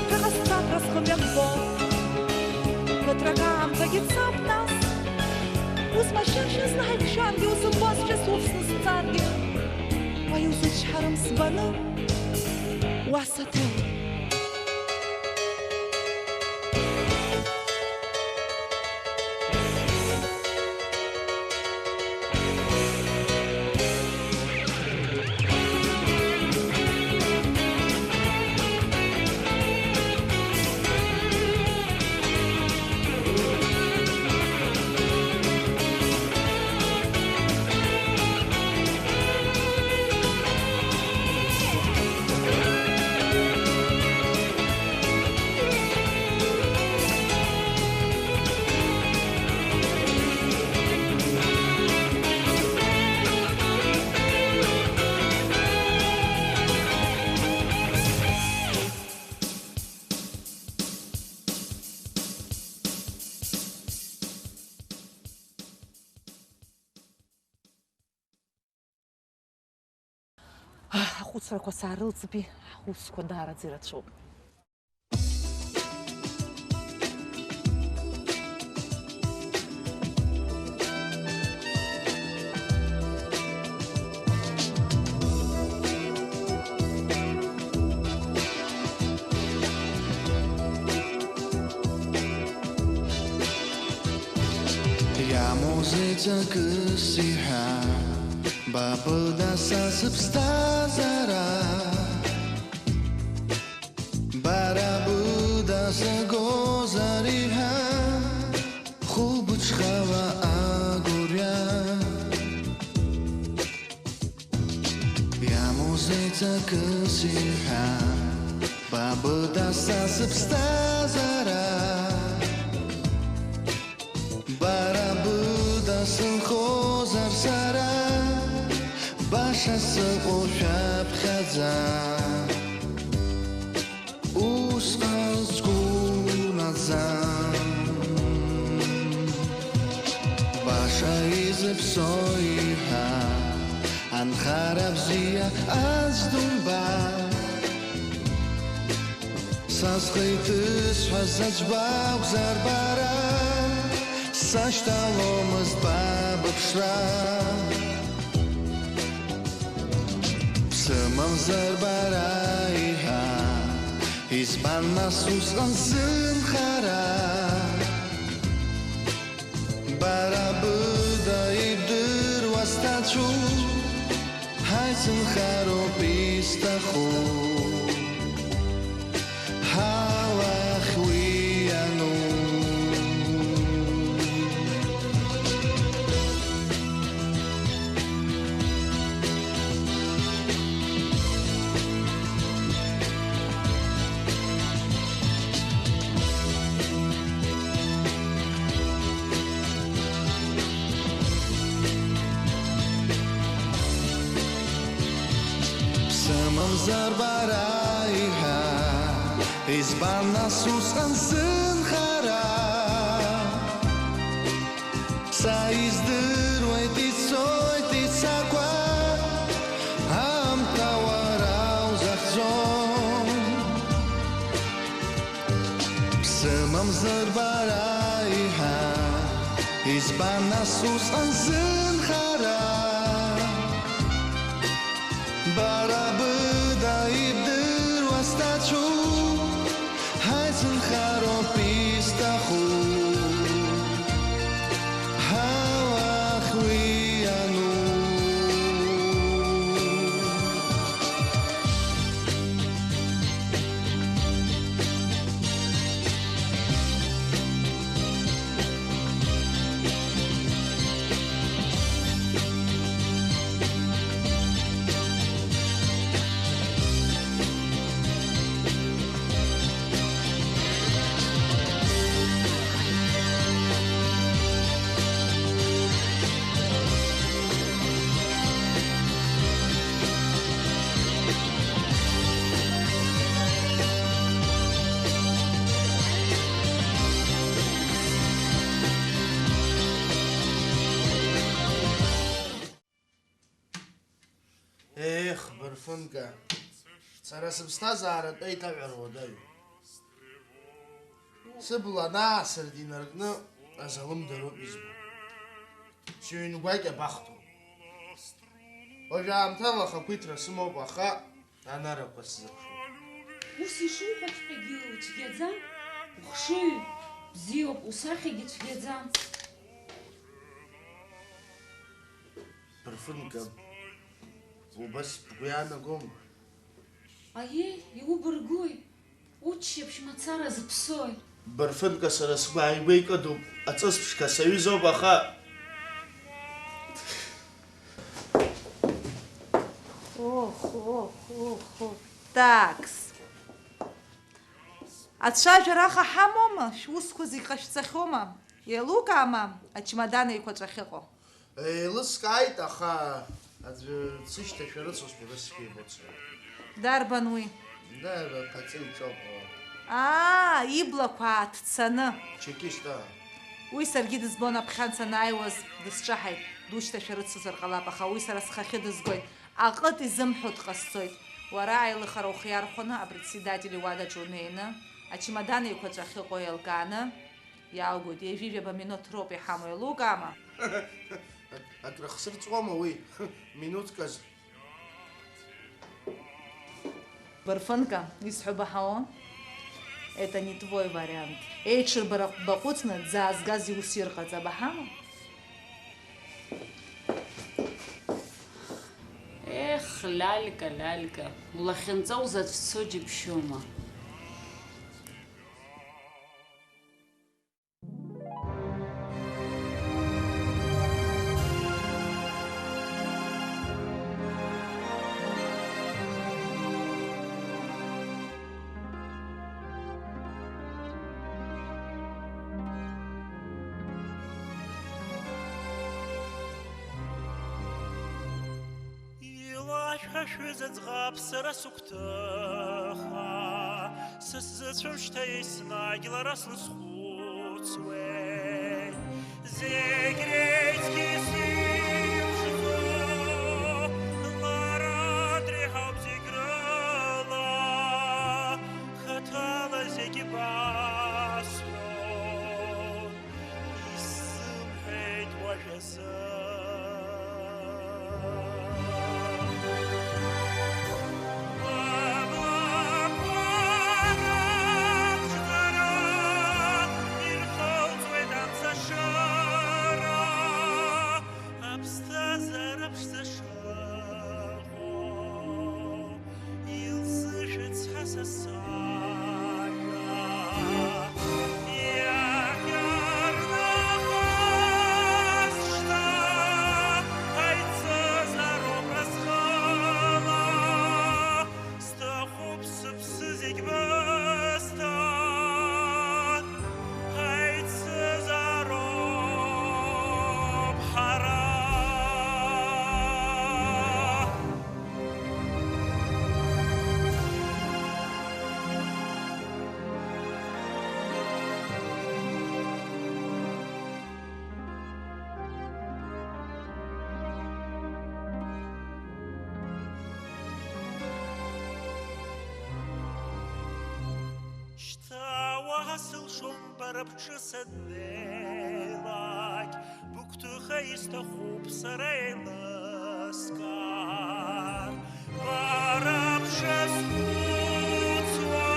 ԥхьаҟа сцап ҳәа схы мҩаԥго. Ԥыҭрак аамҭагьы цап нас, ус машьыншәа зны ҳаиқәшәаргьы, усымбозшәа суԥсны сцаргьы, уаҩ узычҳарым сбаны, уа саҭел. Ахәыцрақәа саарылҵыби, ҳусқәа даараӡа ирацәоуп. Иамоузеи ҵакыс иҳәа, ба быда са сыԥсҭазаара. Бара быда сагозар иҳәа, хәылбыҽхала агәырҩа. Иамоузеи ҵакыс иҳәа, ба быда са сыԥсҭазаара. Бара быда сынхозар сара, баша сыҟоу шәаԥхьаӡа. Усҟан сгәы наӡам. Баша изыԥсоу иҳәа, анхара бзиа аӡә думбар. Са схы иҭысҳәаз аӡә бакәзар бара, сашьҭаломызт ба быԥшра. Бсымамзар бара иҳәа, избан нас усҟан сынхара? Бара быда ибдыруа сҭацәу, ҳаицынхароуп исҭаху. Ҳауахь уи иану. Бсымамзар бара иҳәа, избан нас усҟан сынхара? Са издыруеит ицоит ицақәа, аамҭа уара узахьӡом. Бсымамзар бара иҳәа, Избан нас усҟан зынхара? Бара быда ибдыруа сҭацәу, ҳаицынхароуп исҭаху, ҳауах уи иану. Ех, бырфынка, сара сыԥсҭазааратә еиҭаҳәара уадаҩу. Сыбла анаасырт инаркны азалымдароуп избо. Сыҩн гәакьа бахҭоуп. Уажә аамҭала ахақәиҭра сымоуп, аха анарақәа сзыԥшуп. Ус ишуҳәаҵәҟьагьы уцәгьаӡам, ухшыҩ бзиоуп, усахьагьы цәгьаӡам. Бырфынка, убас бгәы иаанагома? Аиеи, иубыргуи? Уччаԥшь мацара зыԥсои? Бырфынка, сара сгәы ааигәа икыдуп, аҵыс ԥшқа саҩызоуп, аха. Ох, ох, ох, ох. Такс. Ацәажәара аха ҳамоума? Шәусқәа зегь ҟашәҵахьоума? Еилукаама ачмадан еиқәаҵәа ахьыҟоу? Еилыскааит, аха аӡәы дсышьҭашәарыцозшәа ус сгәы имыцуа. Дарбан уи? Даара ԥаҵа иҿоуп. Аа, иблақәа ааҭцаны. Чекист, аа. Уи саргьы дызбон, аԥхьан санааиуаз дысҿаҳаит, душьҭашәарыцозар ҟалап, аха уи сара схахьы дызгоит. Аҟыт изымҳәо дҟасҵоит. Уара аилыхара ухы иархәаны апредседатель иуадаҿы унеины, ачемодан еиқәаҵәа ахьыҟоу еилкааны, иааугоит, ҩажәи жәаба минуҭ роуп иҳамоу, еилукаама? Ак-, акрыхсырҵуама уи, минуҭк азы? Бырфынка, исҳәо баҳауа? Это не твой вариант. Еиҽырбара баҟәыҵны, дзаазгаз иус ирҟаҵа баҳама? Ех, Лялька, Лялька, улахьынҵа узацәцо џьыбшьома? Илашәҳәа шәызыӡӷаб сара сыгәҭыха, сысзыцәымшьҭа еснагь лара слызхәыцуеит. Зегь реизгьы сиԥшӡоу, лара дреиҳауп зегь рыла, хаҭала зегь басҳәон, исзымҳәеит уажәазы. Аԥсҭазаара ԥшӡа шыҟоу илзышәыцҳа са сажәа. Иахьарнахыс шьҭа ҳаицызароуп разҟыла, сҭахуп сыԥсы зегь бысҭан, ҳаицызароуп ҳара. Шьҭа уаҳа сылшом бара бҿы саннеилак, Исҭахуп сара еилыскаар, бара бшазхәыцуа,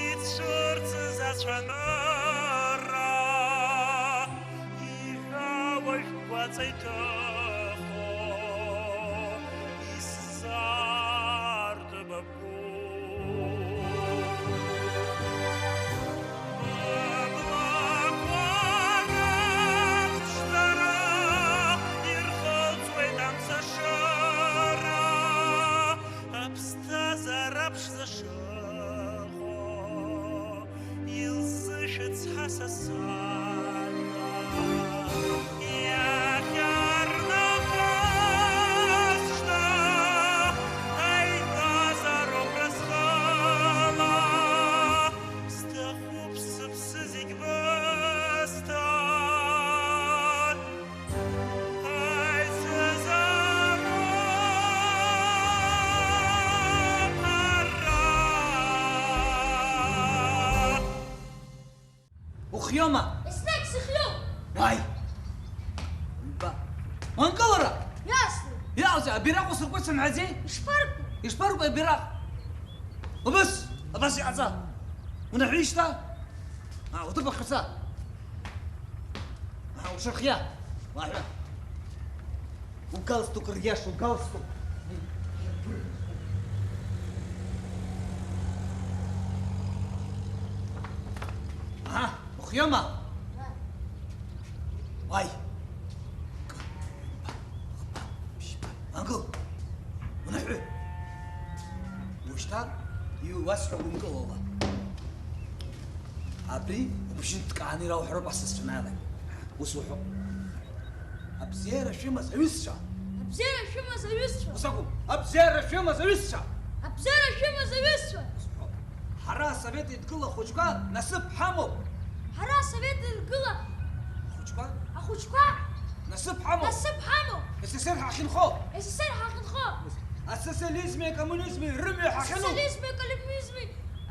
ицәырҵыз ацәанырра, иҳәа уажә бгәаҵа иҭыхо, исзаартып. Аԥсҭазаара ԥшӡа шыҟоу илзышәыцҳа са сажәа. Иахьарнахысшьҭа аиҭазароуп разҟыла, сҭахуп сыԥсы зегь бысҭар. Аиҭазароуп ара. Ухиоума? Еснагь сыхиоуп. Уаи! Ба-, уанкылара! Иасны! Иааузи, абираҟ усыркуеит сымҳәаӡеи? Ишԥарку? Ишԥарку абираҟ? Убыс! Абас иҟаҵа! Унаҳәишьҭа! А, уҭыԥ ахь уца! А, уҽырхиа! Уаҳәа! Угалстук ргьаша, угалстук! Аҳа, ухиома? Уаи! Ангыл! Унаҳәы! Ушьҭа иуасҳәо ункылала. Абри убжьы нҭкааны ирауҳәароуп асасцәа анааилак. Ус уҳәо. Абзиара шәымаз аҩызцәа! Абзиара шәымаз аҩызцәа! Ус акәым, абзиара шәымаз аҩызцәа! Абзиара шәымаз аҩызцәа! Ус уҳәо. Ҳара асовет еидгыла ахәыҷқәа насыԥ ҳамоуп! Ҳара асовет еидгыла ахәыҷқәа? Ахәыҷқәа! Насыԥ ҳамоуп! Насыԥ ҳамоуп! С С Р ҳахьынхо! С С Р ҳахьынхо! Асоциализми акоммунизми рымҩа ҳахьану! Асоциализми акоммунизми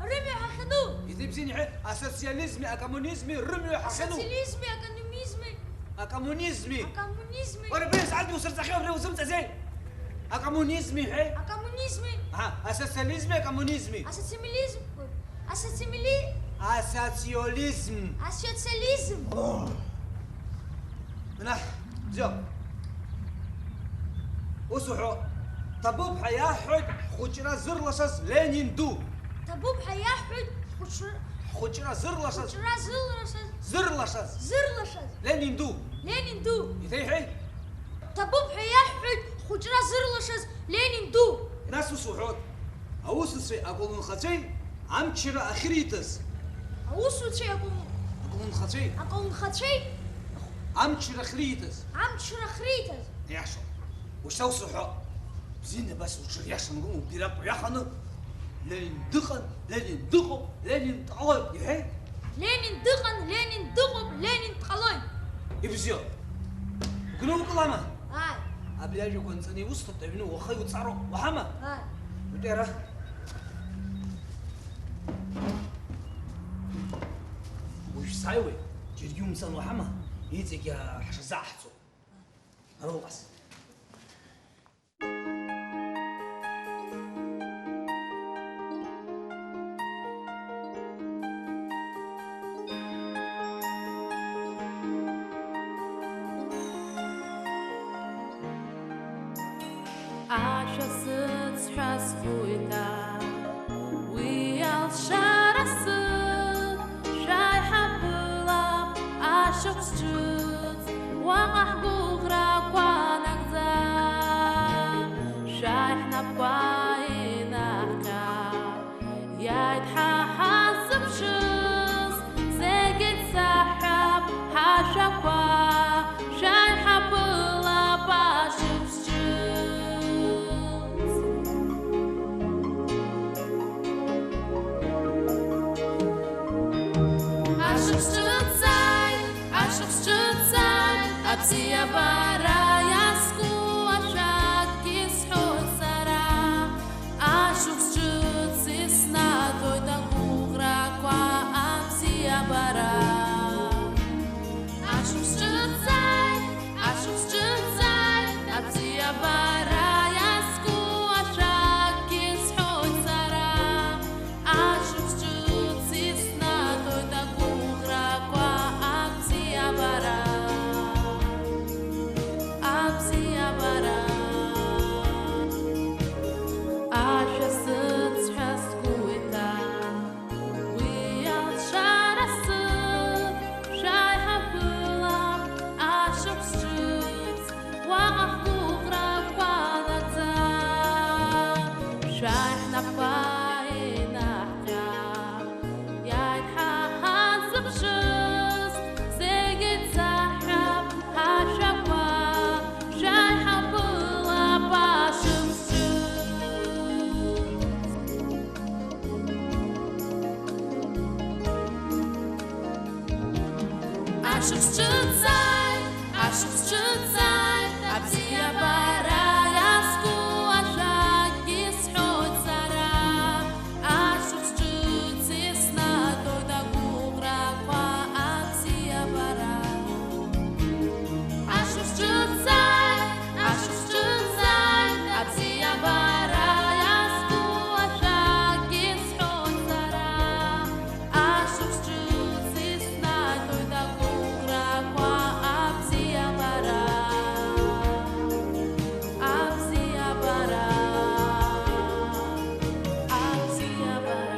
рымҩа ҳахьану! Иҭеи бзианы иҳәеит, асоциализми акоммунизми рымҩа ҳахьану! Асоциализми акоммунизми! Акоммунизми! Акоммунизми! Уара абри асааҭгьы усырҵахьоу абри узымҵаӡеи? Акоммунизми иҳәеи? Акоммунизми! Аҳа, асоциализми акоммунизми! Асоциализм, асоциали-, асоциализм! Асоциализм! О! Наҳ, бзиоуп. Ус уҳәо, ҭабуп ҳәа иаҳҳәоит ҳхәыҷра зырлашаз Ленин ду. Ҭабуп ҳәа иаҳҳәоит ҳхәыҷра, ҳхәыҷра зырлашаз. Ҳхәыҷра зырлашаз. Зырлашаз. Зырлашаз. Ленин ду. Ленин ду. Иҭеиҳәеи? Ҭабуп ҳәа иаҳҳәоит ҳхәыҷра зырлашаз Ленин ду. Нас ус уҳәоит, аусуцәеи аколнхацәеи амчра ахьриҭаз. Аусуцәеи акол-, аколнхацәеи. Аколнхацәеи. Амчра ахьриҭаз. Амчра ахьриҭаз. Иашоуп. Ушьҭа ус уҳәо. Бзианы абас уҽыриашаны, убираҟ уҩаханы, Ленин дыҟан, Ленин дыҟоуп, Ленин дҟалоит, иҳәеи? Ленин дыҟан, Ленин дыҟоуп, Ленин дҟалоит. Ибзиоуп. Угәныукылама? Ааи. Абри ажәақәа анҵаны иусҭоит, аҩны уаха иуҵароуп, уаҳама? Ааи. Утәи ара. Уажә сааиуеит, џьаргьы умцан, уаҳама? Иҵегь, а, ҳшазаҳҵо. Ара уҟаз. Ашәа сыцҳәа сгәы иҭан, уи алшара сыҭ, шәааи ҳаԥылап ашықәс ҿыц, уаҟа ҳгәыӷрақәа нагӡа, шәааи ҳнапқәа инаҳҟьа. Иааит ҳа ҳаззыԥшыз, зегьы еицаҳҳәап ҳашәақәа, шәааи ҳаԥылап ашықәс ҿыц. Сҿыцааит, ашықәс ҿыцааит, абзиабара иазку ашәакгьы сҳәоит сара. Ашықәс ҿыц иснаҭоит агәыӷрақәа абзиабара. Ашықәс ҿыцааит, ашықәс ҿыцааит, абзиабара иазку ашәакгьы сҳәоит сара. Ашықәс ҿыц иснаҭоит агәыӷрақәа абзиабара, абзиабара, абзиабара.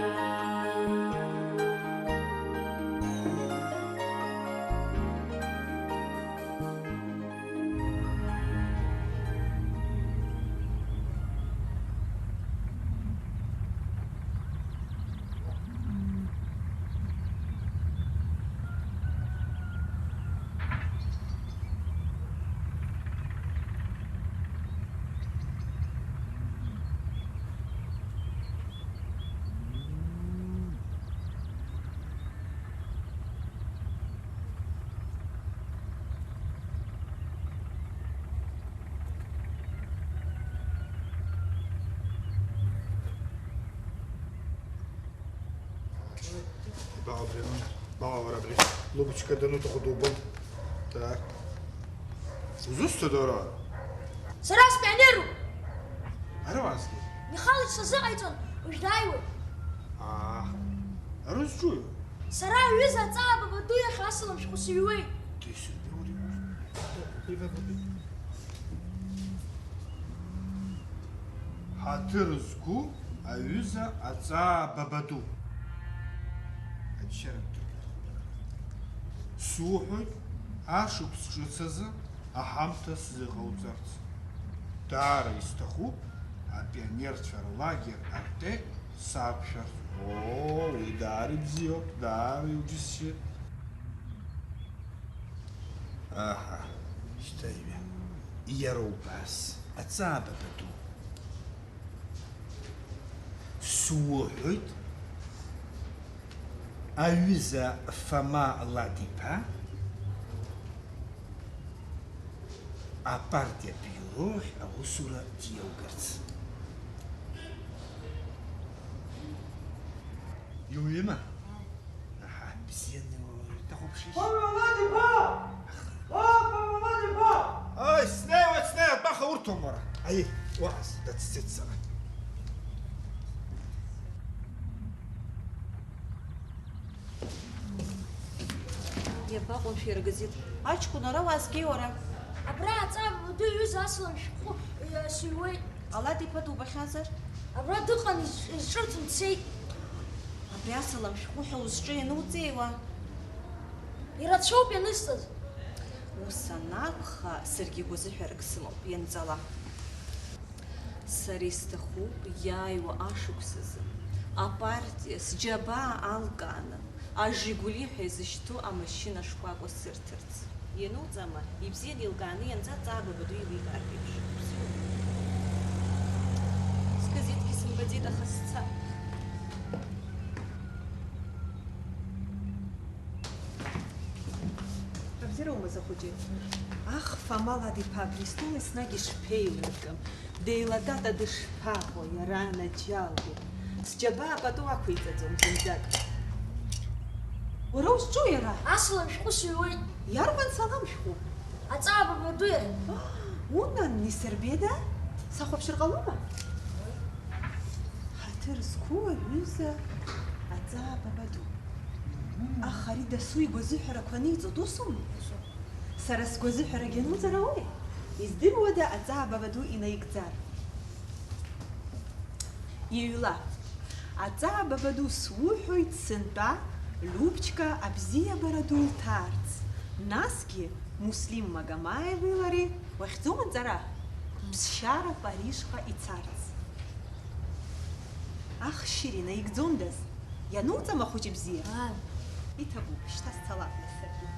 Баауа абри, баауа уара абри. Лубочка дануҭаху дубон. Так. Узусҭада уара? Сара спионеруп. Ара уаазгеит? Михалыч сазыҟаиҵон, уажә дааиуеит. Аа, ара узҿуи? Сара аҩыза аҵаа бабаду иахь асалам шәҟәы сыҩуеит. Ҳаҭыр зқәу аҩыза аҵаа бабаду. Аччаратә дыргар. Суҳәоит, ашықәс ҿыц азы аҳамҭа сзыҟауҵарц. Даара исҭахуп апионерцәа рлагер Артек сақәшәарц. Оо, уи даара ибзиоуп, даара иуџьысшьеит. Аҳа, шьҭа иҩа. Иара убас, аҵаа бабаду. Суҳәоит, аҩыза Фома Ладиԥа апартиатә биуро ахь аусура диоугарц. Иуҩыма? Аҳа, бзианы уҭахәаԥшишь. Павел Ладиԥа! О, Павел Ладиԥа! Ой, снеиуеит, снеиуеит, баха урҭом уара. Аиеи, уааз, дацәцеит сара. Иабаҟоу шәара газеҭ? Аҷкәын, ара уаазгеи уара? Абра аҵаа бабаду иҩыза асалам шәҟәы, э, сыҩуеит. Алад иԥа дубахьазар? Абра дыҟан, из-, изҿырҭын дцеит. Абри асалам шәҟәы ҳәа узҿу иануҵеи уа? Ирацәоуп ианысҵаз. Ус анакәха, саргьы гәазыҳәарак сымоуп, ианҵала. Сара исҭахуп иааиуа ашықәс азы апартиа сџьабаа алкааны, ажигули ҳәа изышьҭоу амашьына шкәакәа сырҭарц. Иануҵама, ибзианы илкааны ианҵа, аҵаа бабаду еиликаартә еиԥш. Сгазеҭгьы сымбаӡеит, аха сцап. Абзиара умаз, ахәыҷы. Ах, Фома Ладиԥа, абри стол еснагь ишԥеилыркым. Деилатата дышԥаҟоу, иара анаџьалбеит. Сџьабаа пату ақәиҵаӡом зынӡак. Уара узҿу иара? Асалам шәҟәы сыҩуеит. Иарбан салам шәҟәу? Аҵаа бабаду иахь. Унан, Несырбеда? Сахәаԥшыр ҟалома? Ҳаҭыр зқәу аҩыза аҵаа бабаду. Аха ари дасу игәазыҳәарақәа аниҵо дусума? Сара сгәазыҳәарагьы ануҵар ауеи? Издыруада аҵаа бабаду инаигӡар? Иҩла, аҵаа бабаду суҳәоит сынтәа Любчка абзиабара ду лҭаарц, насгьы Муслим Магомаеви лареи уахьӡом анҵара, ԥсшьара Парижҟа ицарц. Ах, шьыри, наигӡондаз, иануҵама, хәыҷы бзиа? Ан. Иҭабуп, шьҭа сцалап нас саргьы.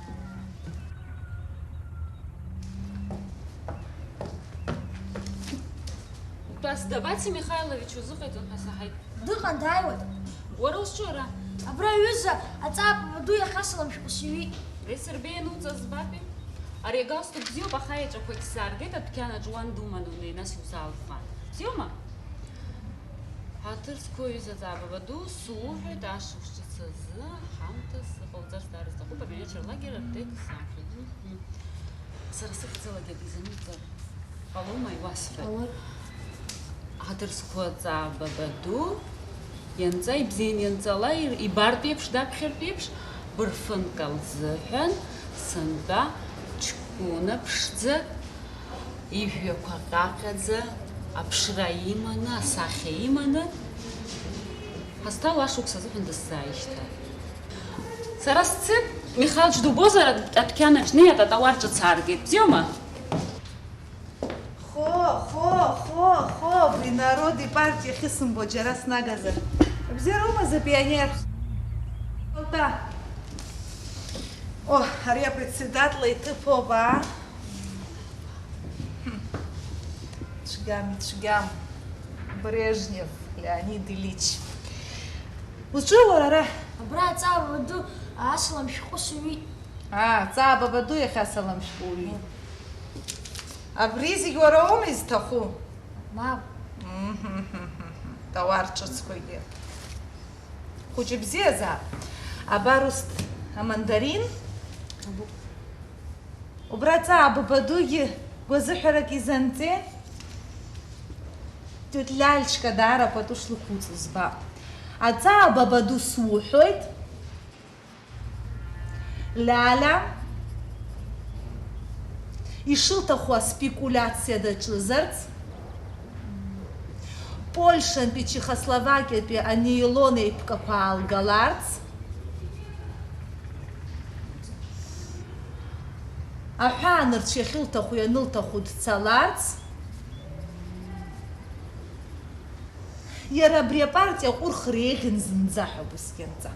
Тәас Даваци Михайлович узыҟаиҵон ҳәа саҳаит. Дыҟан, дааиуеит. Уара узҿу ара? Абра аҩыза аҵаа бабаду иахь асалам шәҟәы сыҩит. Ресырбеиа ануҵаз збапи? Ари агалстук бзиоуп, аха еҵәақәагь сзааргеит, адәқьанаҿ уан думан унеи, нас иузаалгәҟан. Бзиоума? Ҳаҭыр зқәу аҩыза Ҵаа Бабаду, суҳәоит, ашықәс ҿыц азы ҳамҭас сыҟауҵарц даара сҭахуп, абиуеҭ лагер аптека саанхеит. Мм. Сара сыхьӡалагьы дизануҵар ҟалома, иуасҳәоит. Ҟалоит. Ҳаҭыр зқәу Ҵаа Бабаду, ианҵа ибзиан, ианҵала ир-, ибартә еиԥш, даԥхьартә еиԥш, бырфынк лзыҳәан сынтәа ҷкәына ԥшӡак, ижәҩақәа ҟьаҟьаӡа, аԥшра иманы, асахьа иманы, ҳазҭалоу ашықәс азыҳәан дысзааишьҭааит. Сара сцеит, Михалыч дубозар, адәқьан аҿы днеи, ататауар ҿыц ааргеит. Бзиоума? Хо, хо, хо, хо, абри Народ ипартиа ахьысымбо џьара снагазар. Бзиароума, запионер? Алта. О, ари апредседатла иҭыԥоуп, аа? Хм. Цәгьам, ицәгьам. Брежнев Леонид Ильич. Узҿу уара ара? Абра аҵаа бабаду асалам шәҟәы сыҩит. Аа, аҵаа бабаду иахьа асалам шәҟәы уҩит. Абри зегь уара уоума изҭаху? Мап. Мҳм. Тауар ҿыцқәагьы. Хәыҷы бзиазаап. Абар усҭ амандарин. Убра аҵаа бабадугьы гәазыҳәарак изанҵеи? Тиуҭ Лиалечка даара пату шлықәуҵо збап. Аҵаа бабаду суҳәоит. Лиалиа ишылҭаху аспекулиациа даҿызарц, Польшантәи Чехословакиатәи анеилон еиԥкақәа аалгаларц, аҳәаанырцә иахьылҭаху ианылҭаху дцаларц, иара абри апартиа аҟәырхра еиӷьын зынӡа ҳәа убасгьы анҵа.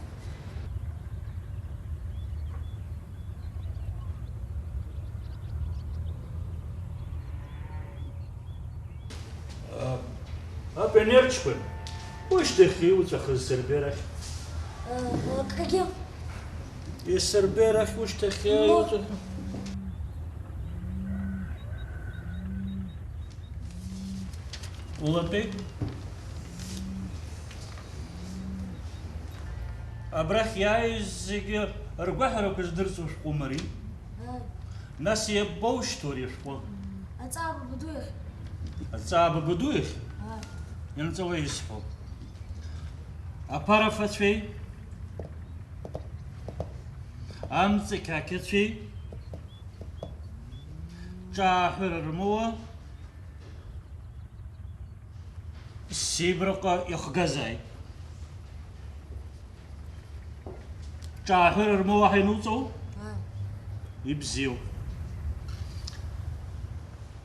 А, апионерчкәын, ушьҭахьҟа иуҵәахыз Сербер ахь? Э, э, какие? Исырбер ахь ушьҭахьҟа Ну. иуҵәахыз? Улатәеи? Абрахь иааиз зегьы ргәаҳәарақәа здырӡуа шәҟәума ари? Ааи. Нас иабоушьҭоу ари ашәҟәы? Аҵаа бабаду иахь. Аҵаа бабаду иахь? Ааи. Ианҵала исҳәо. Аԥара фацәеи? Амҵақьақьацәеи? Ҿааҳәыра рмоуа? Сибраҟа ихгазааит. Ҿааҳәыра рмоуа ҳаинуҵоу? Ааи. Ибзиоуп.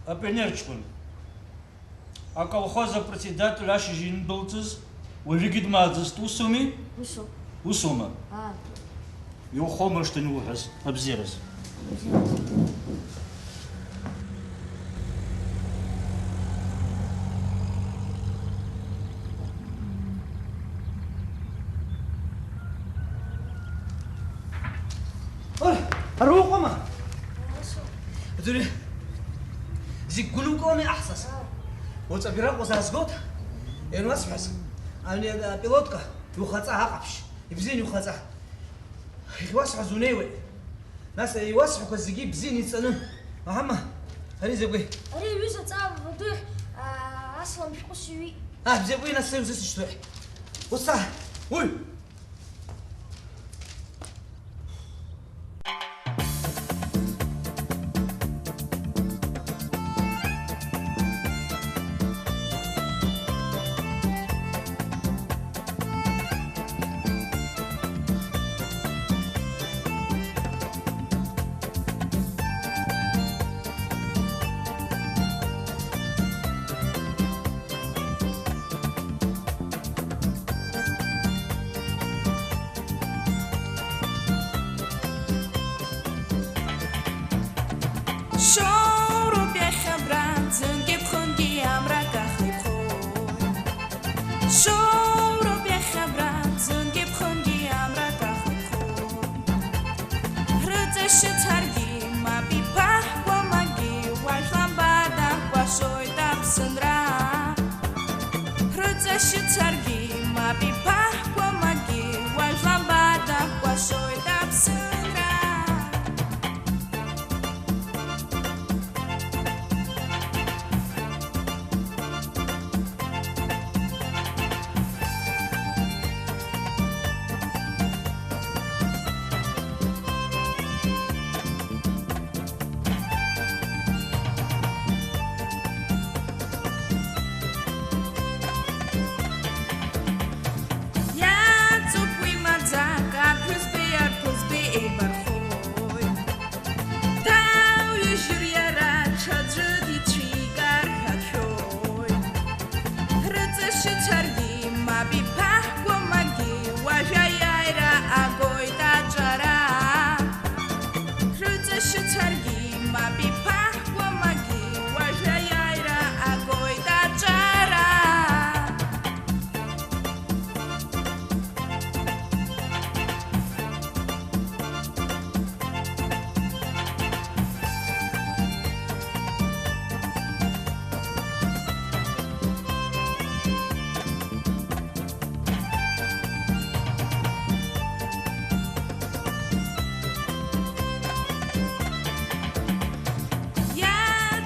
Апионерчкәын, аколхоз апредседатель ашьыжь индәылҵыз уажәыгьы дмааӡыст, усуми? Усоуп. Усоума? Ааи. Иухомыршҭын иуҳәаз абзиараз. Ой, ара уҟоума? Ара сыҟоуп. Аӡәы, зегь гәынукылами аҳасас? Ааи. Уаҵәы абираҟ узаазгоит, иануасҳәаз, ани апилотка, иухаҵа аҟаԥшь, ибзиан иухаҵа. Иахьуасҳәаз унеиуеит. Нас иуасҳәақәаз зегьы ибзианы иҵаны. Аҳама, ари закәи? Ари аҩыза аҵаа бабаду иахь, аа, асалам шәҟәы сыҩит. Аҳ, бзиақәа, нас сара узысышьҭуеит. Уца, уҩ!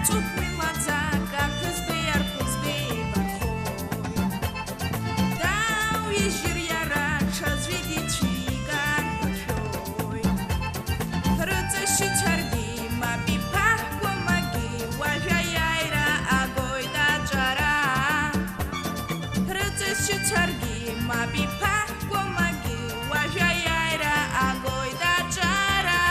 Ҵыхәтәи маӡак аԥҳәызбеи арԥызбеи еибархоит. Дауижьыр иара ҽаӡәы дицәигар ҳәа дшәоит. Рыҵашьыцәаргьы мап иԥаҳкуа магьы уажә аиааира агоит аҿара. Рыҵашьыцәаргьы мап иԥаҳкуа магьы уажә аиааира агоит аҿара.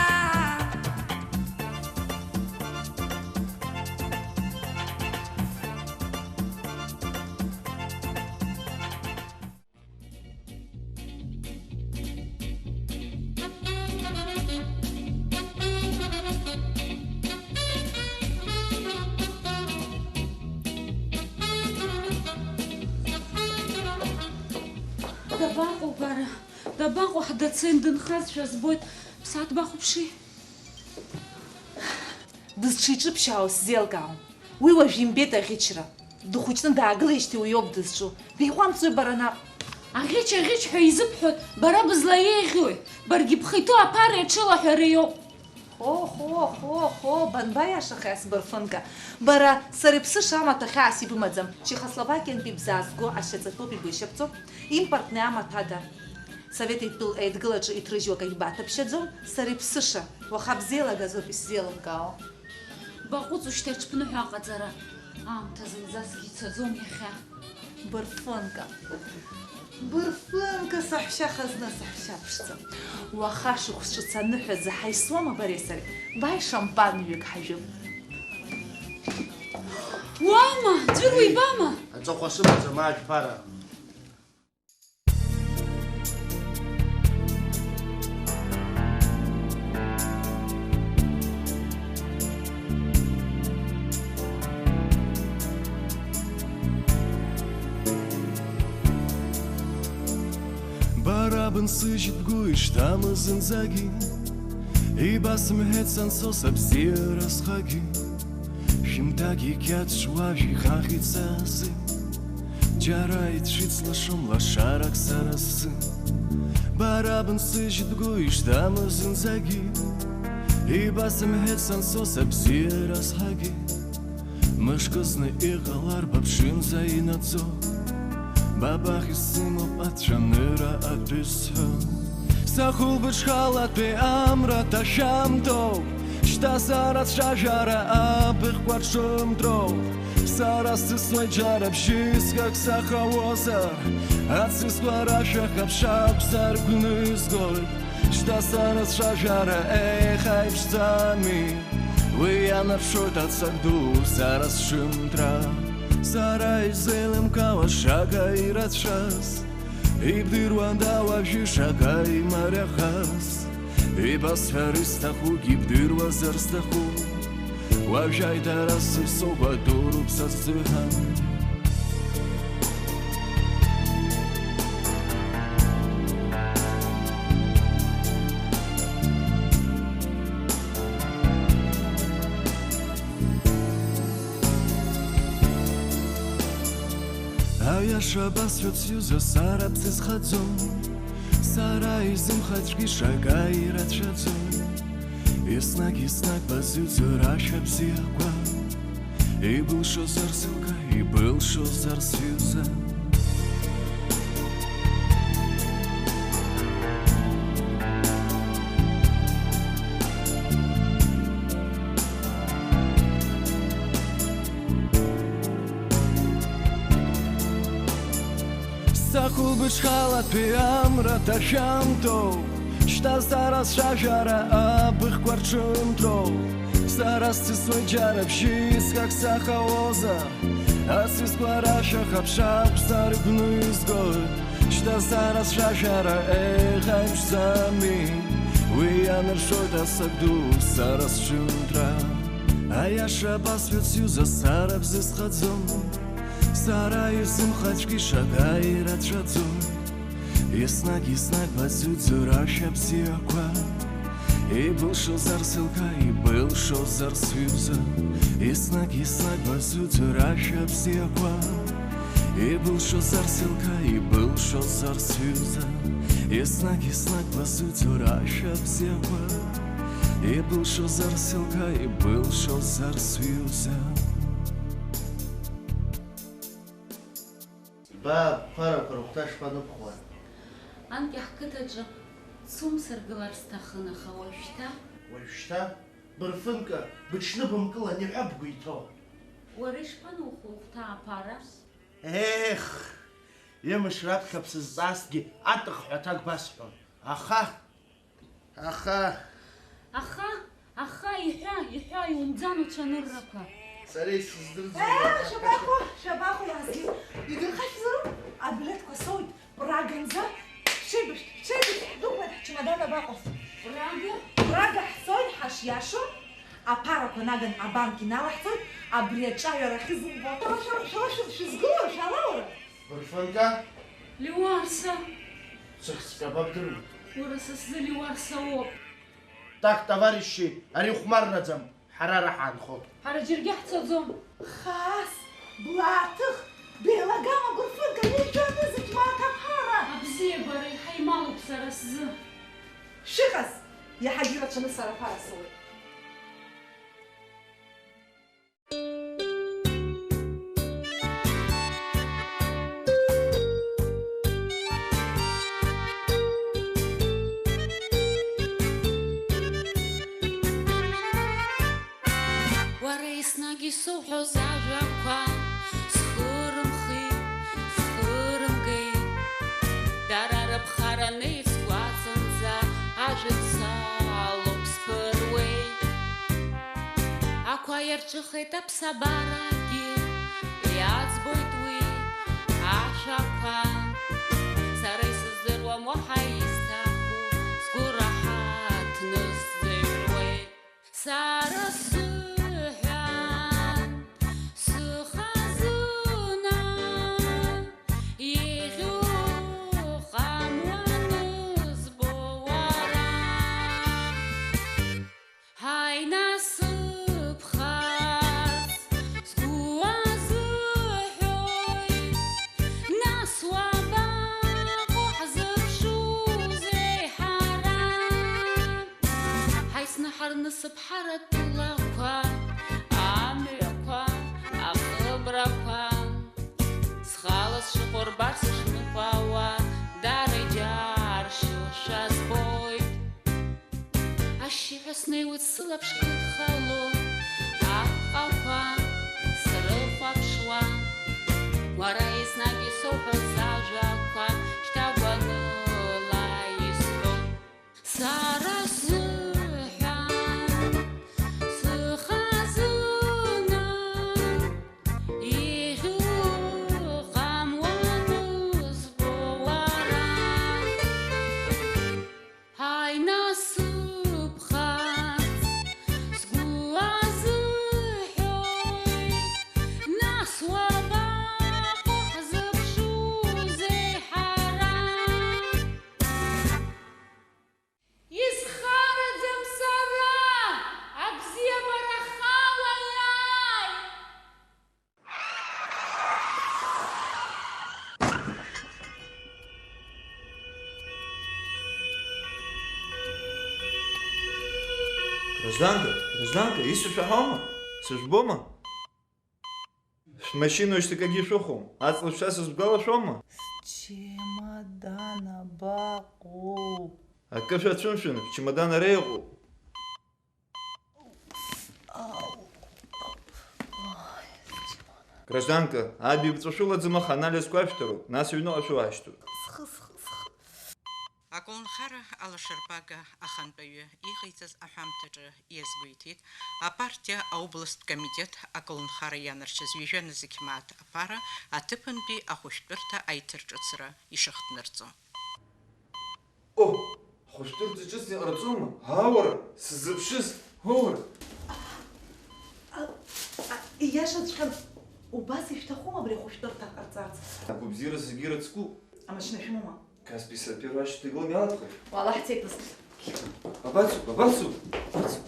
Дабаҟоу, бара? Дабаҟоу, ҳдоцент дынхазшәа збоит. Ԥсаатә бахәаԥши. Дызҽиҿыԥшьаауа сзеилкаауам. Уи уажә имбеит аӷьычра. Дыхәыҷны даагылеижьҭеи уиоуп дызҿу. Диҟәамҵуеи бара наҟ? Аӷьыч, аӷьыч ҳәа изыбҳәо, бара бызлаеиӷьуи? Баргьы бхы иҭоу аԥара иаҿылаҳәара иоуп. Хо, хо, хо, хо, банбаиашахеи ас бырфынка? Бара, сара иԥсыша амаҭәа хьаас ибымаӡам. Чехословакиантәи бзаазго ашьаҵатәуп, игәы ишьапҵоуп. Импортный амаҭәада. Совет Еидтәыл-, Еидгылаҿы иҭрыжьуа акагь баҭаԥшьаӡом, сара иԥсыша, уаха бзеилагазоуп исзеилымкаауа. Баҟәыҵ ушьҭа аҽԥныҳәа аҟаҵара, аамҭа зынӡаск ицаӡом иахьа. Бырфынка, бырфынка, саҳәшьа хазна, саҳәшьа ԥшӡа. Уаха шықәс ҿыц аныҳәа заҳа исуама бареи сареи? Бааи шампан ҩык ҳажәып. Уаама, ӡәыр уибама? Аҵыхәа сымаӡам, ажәԥара. Бара бынсыжьит бгәы ишҭамыз зынӡагьы, ибасымҳәеит санцо сабзиара схагьы. Шәымҭак икьаҿ уажә ихахьеит са сзы, џьара ицәыҵлашом лашарак сара сзы. Бара бынсыжьит бгәы ишҭамыз зынӡагьы, ибасымҳәеит санцо сабзиара схагьы. Мышкы зны иҟалар баԥшынӡа инаӡо, бабахь исымоуп ацәанырра атәы сҳәо. Сахылбыҽхалатәи амра ҭашәамҭоуп, шьҭа сара сцәажәара абыӷьқәа ҿымҭроуп. Сара сыцлоит џьара бжьысгак сахауозар, ацызқәа рашәа хаԥшак саргәнызгоит. Шьҭа сара сцәажәара еиҳа иԥшӡами, уи ианаршоит ацак ду сара сҽымҭра. Сара изеилымкаауа шаҟа ирацәаз, ибдыруада уажәы шаҟа имариахаз? Ибасҳәар исҭахугь ибдыруазар сҭахуп. Уажә аидара сыԥсоуп, адуруп са сзыҳәан. Аиаша басҳәап, сҩыза, сара бзызхаӡом. Сара изымхаҵәҟьеи шаҟа ирацәаӡоу. Еснагь, еснагь базыӡыр ашәа бзиақәа. Ибылшозар сылка, ибылшозар сҩыза. Сахылбыҽхалатәи амра ҭашәамҭоуп, шьҭа сара сцәажәара абыӷьқәа рҿымҭроуп. Сара сцысуеит џьара бжьысгак сахауозар, ацызқәа рашәа хаԥшак саргәнызгоит. Шьҭа сара сцәажәара еиҳа иԥшӡами, уи ианаршоит ацак ду сара сҽымҭра. Аиаша басҳәап, сҩыза, сара бзызхаӡом. Сара исымхаҵәҟьеи шаҟа ирацәаӡоу. Еснагь, еснагь базыӡыр ашәа бзиақәа. Ибылшозар сылка, ибылшозар сҩыза. Еснагь, еснагь базыӡыр ашәа бзиақәа. Ибылшозар сылка, ибылшозар сҩыза. Еснагь, еснагь базыӡыр ашәа бзиақәа. Ибылшозар сылҭа, ибылшозар сҩыза. Ба, аԥарақәа рыхәҭа шԥаныбхуа? Анкьа ҳқыҭаҿы цум сыргылар сҭахын, аха уажәшьҭа. Уажәшьҭа? Бырфынка, быҽныбымкылан, иҳәа бгәы иҭоу. Уара ишԥанухәо ухәҭа аԥара? Ех, ҩымш раԥхьа бсызҵаазҭгьы атых ҳәа аҭак басҳәон. Аха, аха. Аха, аха, иҳәа, иҳәа, иумӡан уцәаныррақәа. Сара исыздырӡом. Еҳ, шәабахәа, шәабахәа, иаазгеит. Идырхашәзару? Аблеҭқәа соуит, Праганӡа. Шәҽеибышәҭ, шәҽеибышәҭ, ҳдәықәлеит, ҳчамадан абаҟоу? Прага? Прага ҳцоит, ҳашиашоу. Аԥарақәа наган абанк иналаҳҵоит, абри аҿаҩара ахьызумбо. Шәала, шәала, шәала, шәызгылоу, шәала уара? Бырфынка? Леуарса! Сыхьӡ кабабдыруеи? Уара са сзы Леуарса уоуп. Так, товарищи, ари хәмарраӡам, ҳара ара ҳаанхоит. Ҳара џьаргьы ҳцаӡом. Хаас, блааҭых, беилагама, Бырфынка, ииҳәо анызықь мааҭ аԥара! Абзиабара иҳаималуп сара сзы. Шәыҟаз, иаҳагьы рацәаны сара аԥара соуеит. Уара еснагь исоуҳәоз ажәақәа схырымхит, схырымгеит. Дара рыԥхара неицгәаҵанӡа ажәа салоуп сԥыруеит. Ақәа иарҿыхеит аԥсабарагьы, иаӡбоит уи ашәақәа. Сара исыздыруам уаҳа исҭаху, сгәы раҳаҭны сзыҩуеит. Сара сзыҳәан сыхазына еиӷьу ҟамланы збо уара. Ҳаи, насыԥхарц сгәы уазыҳәоит, нас уабаҟоу ҳзыԥшузеи ҳара? Ҳаи, снаҳарнысыԥ ҳаратә лақәа, амҩақәа, ахыбрақәа. Схала сшыҟоу рбар сышныҟәауа, даара иџьаршьошәа збоит. Ашьшьыҳәа снеиуеит сылаԥш кыдхало, аҟәҟақәа срыхәаԥшуа. Уара еснагь исоуҳәоз ажәақәа шьҭа гәаныла исҳәо. Сара сзыҳәан сыхазына еиӷьу ҟамланы збо уара. Ҳаи, насыԥхарц сгәы уазыҳәоит, нас уабаҟоу ҳзыԥшузеи ҳара? Исхараӡам сара, абзиабара хала иааи! Гражданка, гражданка, исышәаҳәома? Сыжәбома? Шәмашьына уажәшьҭа акгьы шәыхәом. Аҵла шәца сызгәалашәома? Счемодан абаҟоу? Акы шәацәымшәан, шәчемодан ара иҟоуп. Гражданка, аб ибҵәа шәылаӡам, аха анализқәа ашәҭароуп, нас аҩныҟа шәуаашьҭуеит. Схы, схы, схы. Аколнхара алашарбага ахантәаҩы иҟаиҵаз аҳәамҭаҿы иазгәеиҭеит, апартиа аобласттә комитет аколнхара ианаршьаз ҩажәа нызқь мааҭ аԥара аҭыԥантәи ахәышәтәырҭа аиҭарҿыцра ишахҭнырҵо. О, ахәышәтәырҭа ҿыцны иҟарҵома? Ҳаа, уара, сзыԥшыз, уара! А, а, ииашаҵәҟьан, убас ишәҭахума абри ахәышәтәырҭа ҟарҵарц? Агәабзиара зегьы ирыцкуп. Амашьына шәымоума? Каспи саперуашьҭа игылан иалатҟашәа. Уалаҳцеит нас. Абацо, абацо, абацо.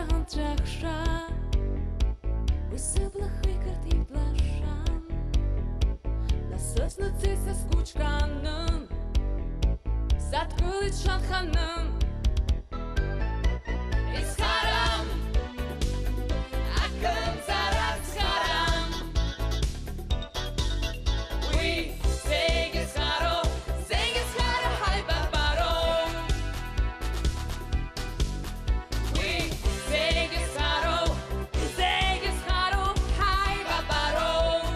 Анцәахша, уи сыбла хеикырҭеит лашан. Насысны дцеит са сгәы ҿкаанын, садгылеит сшанханы. Изхарам, акымзарак зхарам. Уи зегьы зхароу, зегьы зхароу ҳаибабароуп. Уи зегьы зхароу, зегьы зхароу ҳаибабароуп.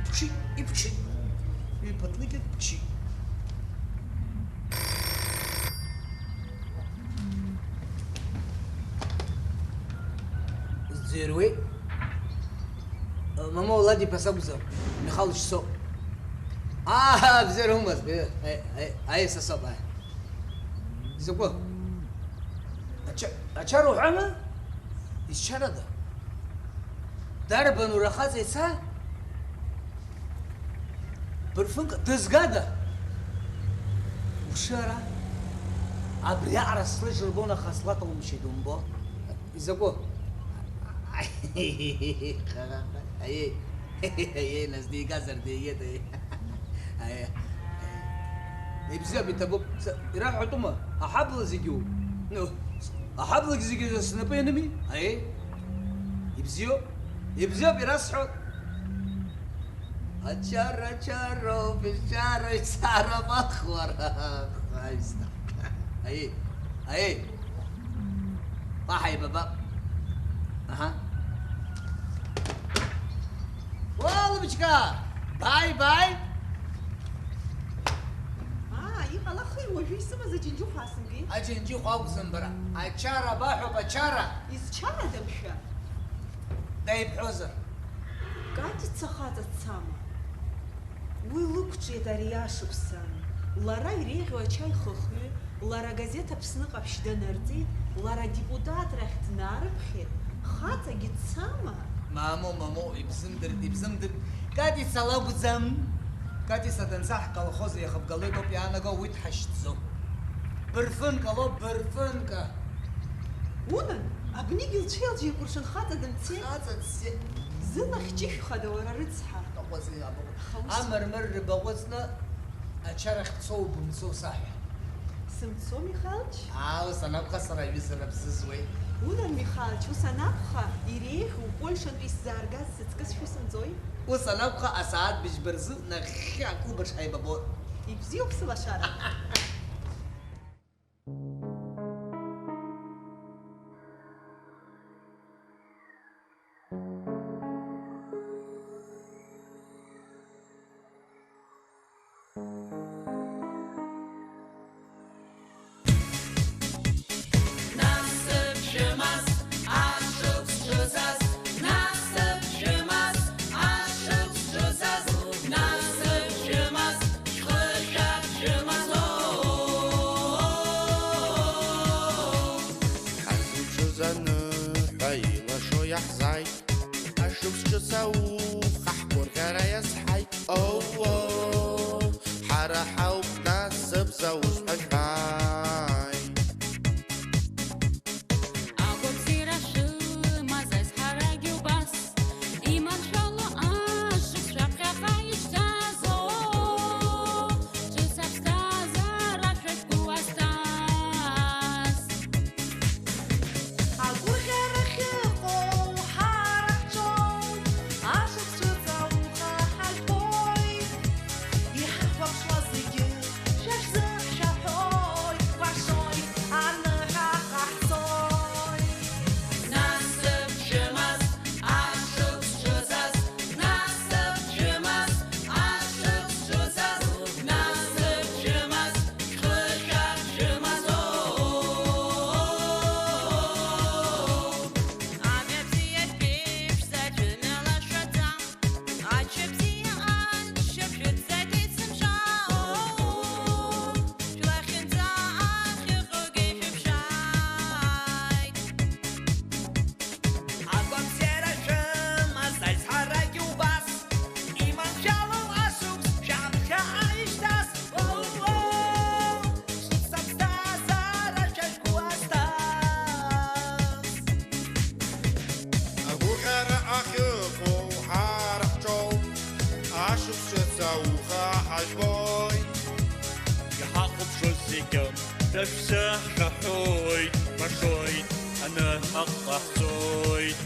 Иԥҽит, иԥҽит, ҩ-ԥаҭлыкьак ԥҽит. Зӡырҩуеи? Мамоу, Лад иԥа сакәӡам, Михалыч соуп. Аа, бзиара умаз, бе-, аи, аи, аи, са соуп, аи. Изакәы? Ача-, ачара уҳәама? Изчарада? Дарбан ура хаҵа ица? Бырфынк дызгада? Уԥшы ара. Абри аҟара слыжргон, аха слаҭалымшеит, умбо? Изакәу? Аиеи, аиеи, нас дигазар дииеит, аиеи. Аиеи, аиеи. Ибзиоуп, иҭабуп. Са, ираҳәатәума? Аҳабла зегьы у-, ну, аҳаблагь зегьы снапы ианами? Аиеи. Ибзиоуп. Ибзиоуп, ирасҳәо. Ачара, ачароуп, ичара, ицара махуара. Аҩсҭаа. Аиеи, аиеи. Уаҳа ибаба. Аҳа. Уа, лыбчка! Бааи, бааи! Аа, иҟалахи, уажәы исымаз аџьынџьыхәа аасымгеи? Аџьынџьыхәа акәӡам бара. Ачара баҳәоуп, ачара! Изчарада, мшәа? Даибҳәозар? Катица хаҵа дцама? Уи лықәҿиеит ари ашықәсан. Лара иреиӷьу ачаи хыхҩы, лара агазеҭ Аԥсны ҟаԥшь данырҵеит, лара адепутатрахь днарыԥхьеит, хаҵагьы дцама? Мамоу, мамоу, ибзымдырт, ибзымдырт. Катица лакәӡам. Катица данца ҳколхоз иахыбгалоит ауп иаанаго, уи дҳашьҭӡом. Бырфынка лоуп, бырфынка. Унан, абнигь лцәеилџь еикәыршан хаҵа дымцеи? Хаҵа дцеит. Зылахь ҷышәхада уара, рыцҳа? Аҟәыҵ, абаҟә. Аха ус. Амырмырра баҟәыҵны ачарахь бцоу бымцоу саҳәа. Сымцо, Михалыч? Аа, ус анакәха, сара аҩызара бзызуеит. Унан, Михалыч, ус анакәха, иреиӷьу Польшантәи исзааргаз сыҵкыс шәысымҵои? Ус анакәха, асааҭ быжьба рзы нахьхьи аклуб аҿы ҳаибабон. Ибзиоуп сылашара. Насыԥ шәымаз, ашықәс ҿыцаз, насыԥ шәымаз, ашықәс ҿыцаз, насыԥ шәымаз, шәхы шәаԥшәымазоу. Ҳазыԥшыз аныҳәа илашо иаҳзааит, ашықәс ҿыц ауха ҳгәырӷьара иазҳаит. Оу, оу, ҳара ҳауп насыԥ зауз ҳәа шәҳәааит. Агәабзиара шәымаз аизҳарагьы убас, иманшәало ашықәс шәаԥхьаҟа ишьҭазо, ҿыц аԥсҭазаара шәа шәгәы уасҭаз. Агәырӷьара ахьыҟоу ҳара ҳҿоуп, ашықәс ҿыц ауха ҳажәбоит. Иҳахәаԥшуа зегьы шәа шәзы ҳшәаҳәоит, кәашоит, аныҳәа ҟаҳҵоит. Насыԥ шәымаз, ашықәс ҿыцаз, насыԥ шәымаз, ашықәс ҿыцаз, насыԥ шәымаз, шәхы шәаԥшәымазоу. Амҩа бзиа шәеиԥшӡа шәымҩалашәаӡам, ача бзиа аншьа шәыццакит сымшәа, шәлахьынҵа ахьыҟоугьы шәыԥшааит. Агәабзиара шәымаз аизҳарагьы убас, иманшәалоу ашықәс шәаԥхьаҟа ишьҭаз, оу, оу, ҿыц аԥсҭазаара шәа шәгәы уасҭаз. Агәырӷьара ахьыҟоу ҳара ҳҿоуп, ашықәс ҿыц ауха ҳажәбоит. Иҳахәаԥшуаз зегьы шәа шәзы ҳшәаҳәоит, кәашоит, аныҳәа ҟаҳҵоит.